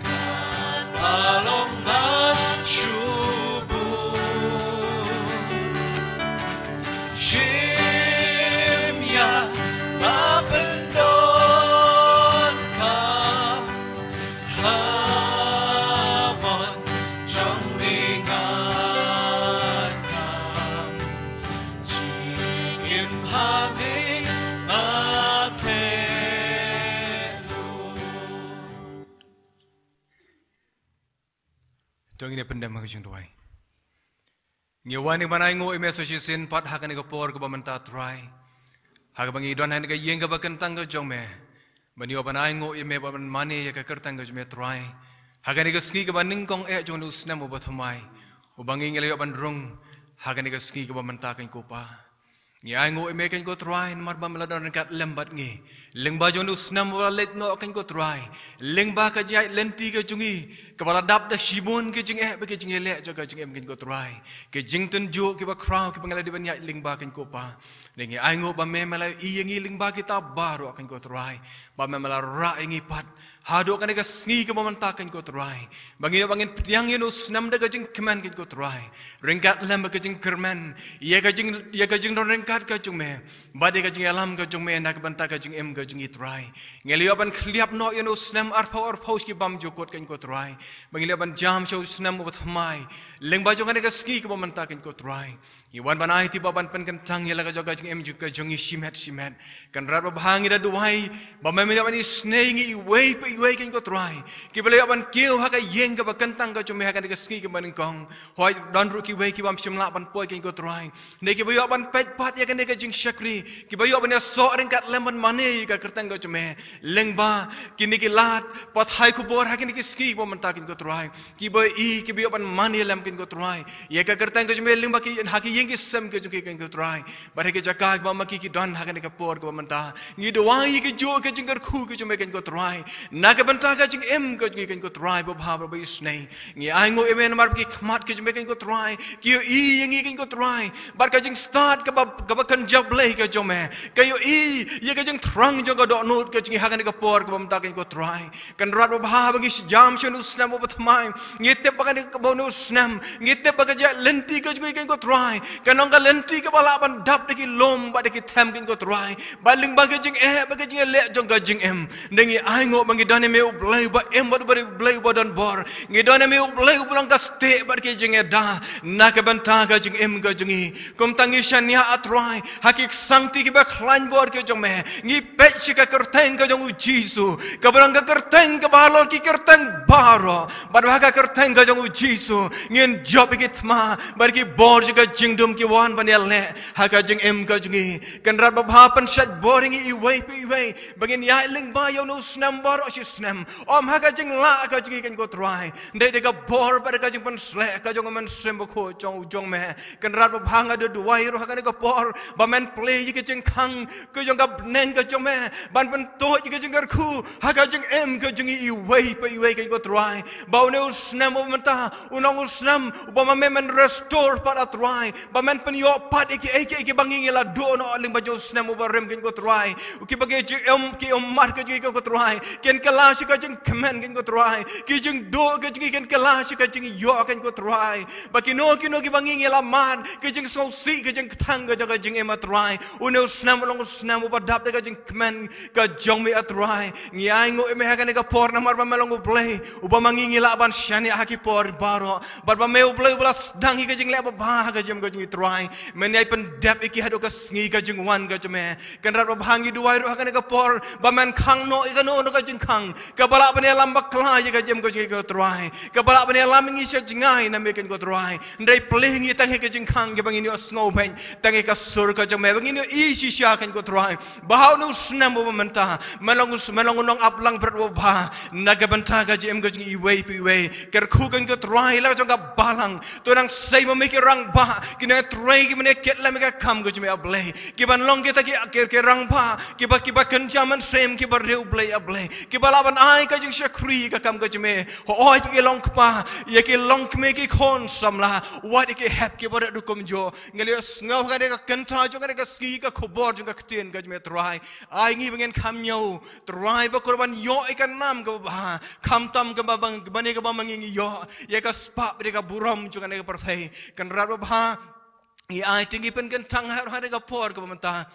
Katba long ngan shu bun. Shim ïa nga pyndonkam. Ha mon jong me ngan ngam. Jingim ha me nga theh lut. To ngin ïa pyndem ha ka jingduwai. Ngi wan ïa ban ainguh ïa me sa shisien pat ha kane ka por kaba mynta Trai. Ha kaba ngi don ha kane ka ïing kaba kyntang ka jong me. Ban ïoh ban ainguh ïa me ban mane ïa ka kyrteng ka jong me Trai. Ha kane ka sngi kaba nyngkong eh jong u snem uba thymmai. Uba ngi ngi la ïoh ban rung. Ha kane ka sngi kaba mynta kan ko Pa. Ngi ainguh ïa me kan ko Trai namar ba me la don ryngkat lem bad ngi. Lyngba jong u snem uba la leit noh kan ko Trai. Lyngba ka jingïaid lynti ka jong ngi. Kaba la dap da shibun ka jingeh bad ka jingeh leh jong ka jingim kan ko Trai. Ka jingtynjuh kiba khraw kiba ngi la dei ban ïaid lyngba kan ko Pa. Ngi ainguh ba me me la ïohi ïa ngi lyngba kita baroh kan ko Trai. Ba me me la rah ïa ngi pat. Haduh kane ka sngi kaba mynta kan ko Trai. Ba ngi ba ngin pdiang ïa u snem da ka jingkmen kan ko Trai. Ryngkat lem ka jingkyrmen. Ïa ka jing ïa ka jingdon ryngkat ka jong me. Bad ïa ka jingïalam ka jong me na ka bynta ka jingim ka jong ngi Trai. Ngi la ïoh ban khliap noh ïa u snem arphew arphew shi bymjukut kan ko Trai. Ba ngi la ïoh ban jam sha u snem uba thymmai. Lyngba jong kane ka sngi kaba mynta kan ko Trai. Ngi wan ban aiti ba ban pynkyntang ïa la ka jong ka jingim jong ka jong ngi shimet shimet. Kynrad babha ngi da duwai ba me me ban isynei ngi iwei pa iwei kan ko Trai. Kiba la ïoh ban kiew ha ka ïing kaba kyntang ka jong me ha kane ka sngi kaba nyngkong. Hooid don ruh kiwei ki bym shym lah ban poi kan ko Trai. Ne kiba ïoh ban peit pat ïa kane ka jingshakri. Kiba ïoh ban ïasoh ryngkat lem ban mane ïa ka kyrteng ka jong me. Lyngba kine ki lad pathai khubor ha kine ki sngi kaba mynta kan ko Trai. Kiba i kiba ïoh ban mane lem kan ko Trai. Ïa ka kyrteng ka jong me lyngba ki ha ki ïing ki sem ka jong ki kan ko Trai. Bad ha ki jaka kiba ma ki ki don ha kane ka por kaba mynta. Ngi duwai ïa ki juh ka jingkyrkhu ka jong me kan ko Trai. Na ka bynta ka jingim ka jong ngi kan ko Trai babha ba isynei. Ngi ainguh ïa me namar ki khmat ka jong me kan ko Trai. Ki ïohi ïa ngi kan ko Trai. Bad ka jingstad kaba kaba kynja Blei ka jong me. Ka ïohi ïa ka jingthrang jong ka dohnud ka jong ngi ha kane ka por kaba mynta kan ko Trai. Kynrad babha ba ngi jam sha u snem uba thymmai. Ngi tip ba kane kaba u snem. Ngi tip ba ka jingïaid lynti ka jong ngi kan ko Trai. Kan long ka lynti kaba lah ban dap da ki lum bad da ki them kan ko Trai. Bad lyngba ka jingeh bad ka jingeh leh jong ka jingim. Ngi ainguh ba ngi don ïa me u Blei uba im bad u Blei uba don bor. Ngi don ïa me u Blei uba long ka stieh bad ka jingïada. Na ka bynta ka jingim ka jong ngi. Kumta ngi shaniah ah Trai. Ha ki ksangti kiba khlaiñ bor ka jong me. Ngi peit sha ka kyrteng ka jong u Jisu. Kaba long ka kyrteng kaba halor ki kyrteng baroh. Bad ha ka kyrteng ka jong u Jisu. Ngin jop ïa ki thma. Bad ki bor sha ka jingdum ki wan ban ïaleh. Ha ka jingim ka jong ngi. Kynrad babha pynshait bor ïa ngi iwei pa iwei. Ba ngin ïaid lyngba ïa u snem baroh shi snem. Ym ha ka jinglah ka jong ngi kan ko Trai. Hynrei da ka bor bad da ka jingpynsleh ka jong u Mynsiem Bakhuid jong u jong me. Kynrad babha nga da duwai ruh ha kane ka por. Ba men plie ïa ka jingkhang ka jong ka bneng ka jong me. Ban pyntuid ïa ka jingkyrkhu ha ka jingim ka jong ngi iwei pa iwei kan ko Trai. Ba une u snem uba mynta. U long u snem uba ma me men restore pat ah Trai. Ba men pynïoh pat ïa kiei kiei kiba ngi ngi la duh noh lyngba jong u snem uba rim kan ko Trai. Kiba ngi jingim ki ummat ka jong ngi kan ko Trai. Kin kylla sha ka jingkmen kan ko Trai. Ki jingduh ka jong ngi kin kylla sha ka jingïoh kan ko Trai. Ba kino kino kiba ngi ngi la mad ka jingsngewsih ka jingkthang ka jong ka jingim ah Trai. Une u snem u long u snem uba dap da ka jingkmen ka jong me ah Trai. Ngi ainguh ïa me ha kane ka por namar ba me long u Blei uba ma ngi ngi lah ban shaniah ha ki por baroh. Bad ba me u Blei uba la sdang ïa ka jingleh babha ha ka jingim ka jong ngi Trai. Men ïai pyndep ïa ki haduh ka sngi ka jingwan ka jong me. Kynrad babha ngi duwai ruh ha kane ka por ba men khang noh ïa kano kano ka jingkhang kaba lah ban ïalam bakla ïa ka jingim ka jong ngi ko Trai. Kaba lah ban ïalam ïa ngi sha jngai na me kan ko Trai. Hynrei plie ngi tang ïa ka jingkhang kaba ngin ïohsngew beit tang ïa ka sur ka jong me ba ngin ïohi shisha kan ko Trai. Ba ha une u snem uba mynta me long u s- me long u nongap langbrot uba bha na ka bynta ka jingim ka jong ngi iwei pa iwei. Kyrkhu kan ko Trai la ka jong ka balang. To nang sei ma me ki rangbah ki nang trei ki mane kit la me ka kam ka jong me ah Blei. Ki ban long kita ki ki, ki rangbah kiba kiba kynja mynsiem kiba riewblei ah Blei. Kiba lah ban ai ka jingshakri ka kam ka jong me. Hooid ki long kpa ïa ki long kmie ki khun samla. Wat ïa ki hep kiba rit rukom jong. Ngi la ïohsngew ha kane ka kynta jong kane ka sngi ka khubor jong ka ktien ka jong me Trai. Ai ngi ba ngin kham ñiew Trai ba kyrpad ban ïoh ïa ka nam kaba bha. Khamtam kaba bang kaba ne kaba ma ngi ngi ïoh ïa ka spah bad ïa ka burom jong kane ka pyrthei. Kynrad babha. Ngi ai te ngi pynkyntang ha ha kane ka por kaba mynta.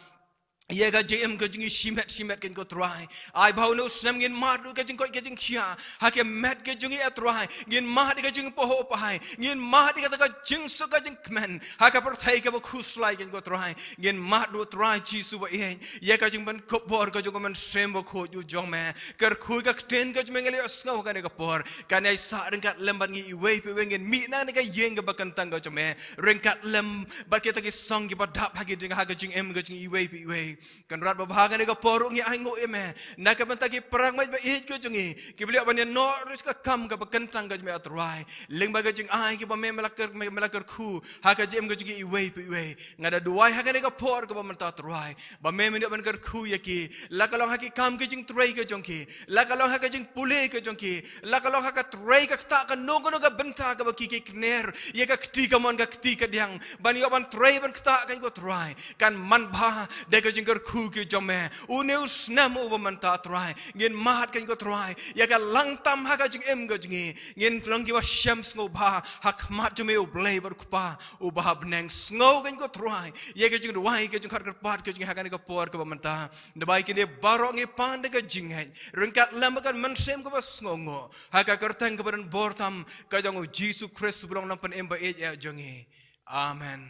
ïa ka jingim ka jong ngi shimet shimet, kane ko Trai. Ai ba ha une u snem ngin mad ruh ka jingkoit ka jingkhiah ha ka met ka jong ngi, A Trai. Ngin mad ïa ka jingpahuh pahai, ngin mad ïa kata ka jingsuk ka jingkmen ha ka pyrthei kaba khuslai, kane ko Trai. Ngin mad ruh, Trai Jisu ba ïeit, ïa ka jingpynkup bor ka jong u Mynsiem Bakhuid u jong me. Kyrkhu ïa ka ktien ka jong me, ngi la ïohsngew ha kane ka por, kan ïai sah ryngkat lem bad ngi iwei pa iwei, ngin mih na kane ka ïing kaba kyntang ka jong me ryngkat lem bad kita ki song kiba dap ha ki jing, ha ka jingim ka jong ngi iwei pa iwei. Kynrad babha, ha kane ka por ruh ngi ainguh ïa me na ka bynta ki parangmait ba ïeit ka jong ngi kiba la ïoh ban ïa noh ruh ka kam kaba kyntang ka jong me, A Trai. Lyngba ka jingai kaba me, me la kyr, me, me la kyrkhu ha ka jingim ka jong ngi iwei pa iwei. Nga da duwai ha kane ka por kaba mynta, Trai, ba me, men ïoh ban kyrkhu ïa ki, la ka long ha ki kam ka jingtrei ka jong ki, la ka long ha ka jingpule ka jong ki, la ka long ha ka trei ka ktah, kano kano ka bynta kaba ki, ki kner ïa ka kti kamon ka kti kadiang ban ïoh ban trei ban ktah, kane ko Trai. Kan manbha da ka jingkyrkhu ka jong me une u snem uba mynta, Trai. Ngin mad, kane ko Trai, ïa ka lang tam ha ka jingim ka jong ngi, ngin long kiba shem sngewbha ha khmat jong me, U Blei bad U Kpa uba ha bneng. Sngew, kane ko Trai, ïa ka jingduwai ka jingkyrpad ka jong ngi ha kane ka por kaba mynta. Naba ïa kine baroh ngi pan da ka jingngeit ryngkat lem bad ka mynsiem kaba sngewnguh, ha ka kyrteng kaba donbor tam ka jong U Jisu Khrist, U Nongpynim ba ïeit jong ngi. Amen.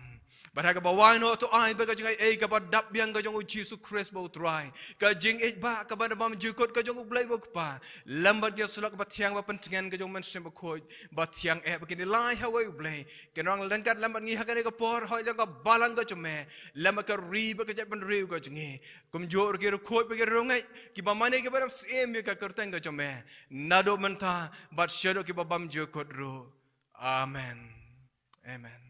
Bad ha kaba wai noh, to ai ba ka jingai ei kaba dap biang ka jong U Jisu Khrist ba U Trai, ka jingïeit ba kaba na bymjukut ka jong U Blei ba U Kpa, lem bad ka jingïasyllok ba thiang ba pyntngen ka jong U Mynsiem Bakhuid ba thiang eh, ba kin ïalai ha wei U Blei, kin nang ryngkat lem bad ngi ha kane ka por, hoi da ka balang ka jong me, lem bad ka ri bad ka jaitbynriew ka jong ngi. Kumjuh ruh ki riewkhuid bad ki riewngeit, kiba mane kiba dap syiem ïa ka kyrteng ka jong me, naduh mynta bad shaduh kiba bymjukut ruh. Amen. Amen.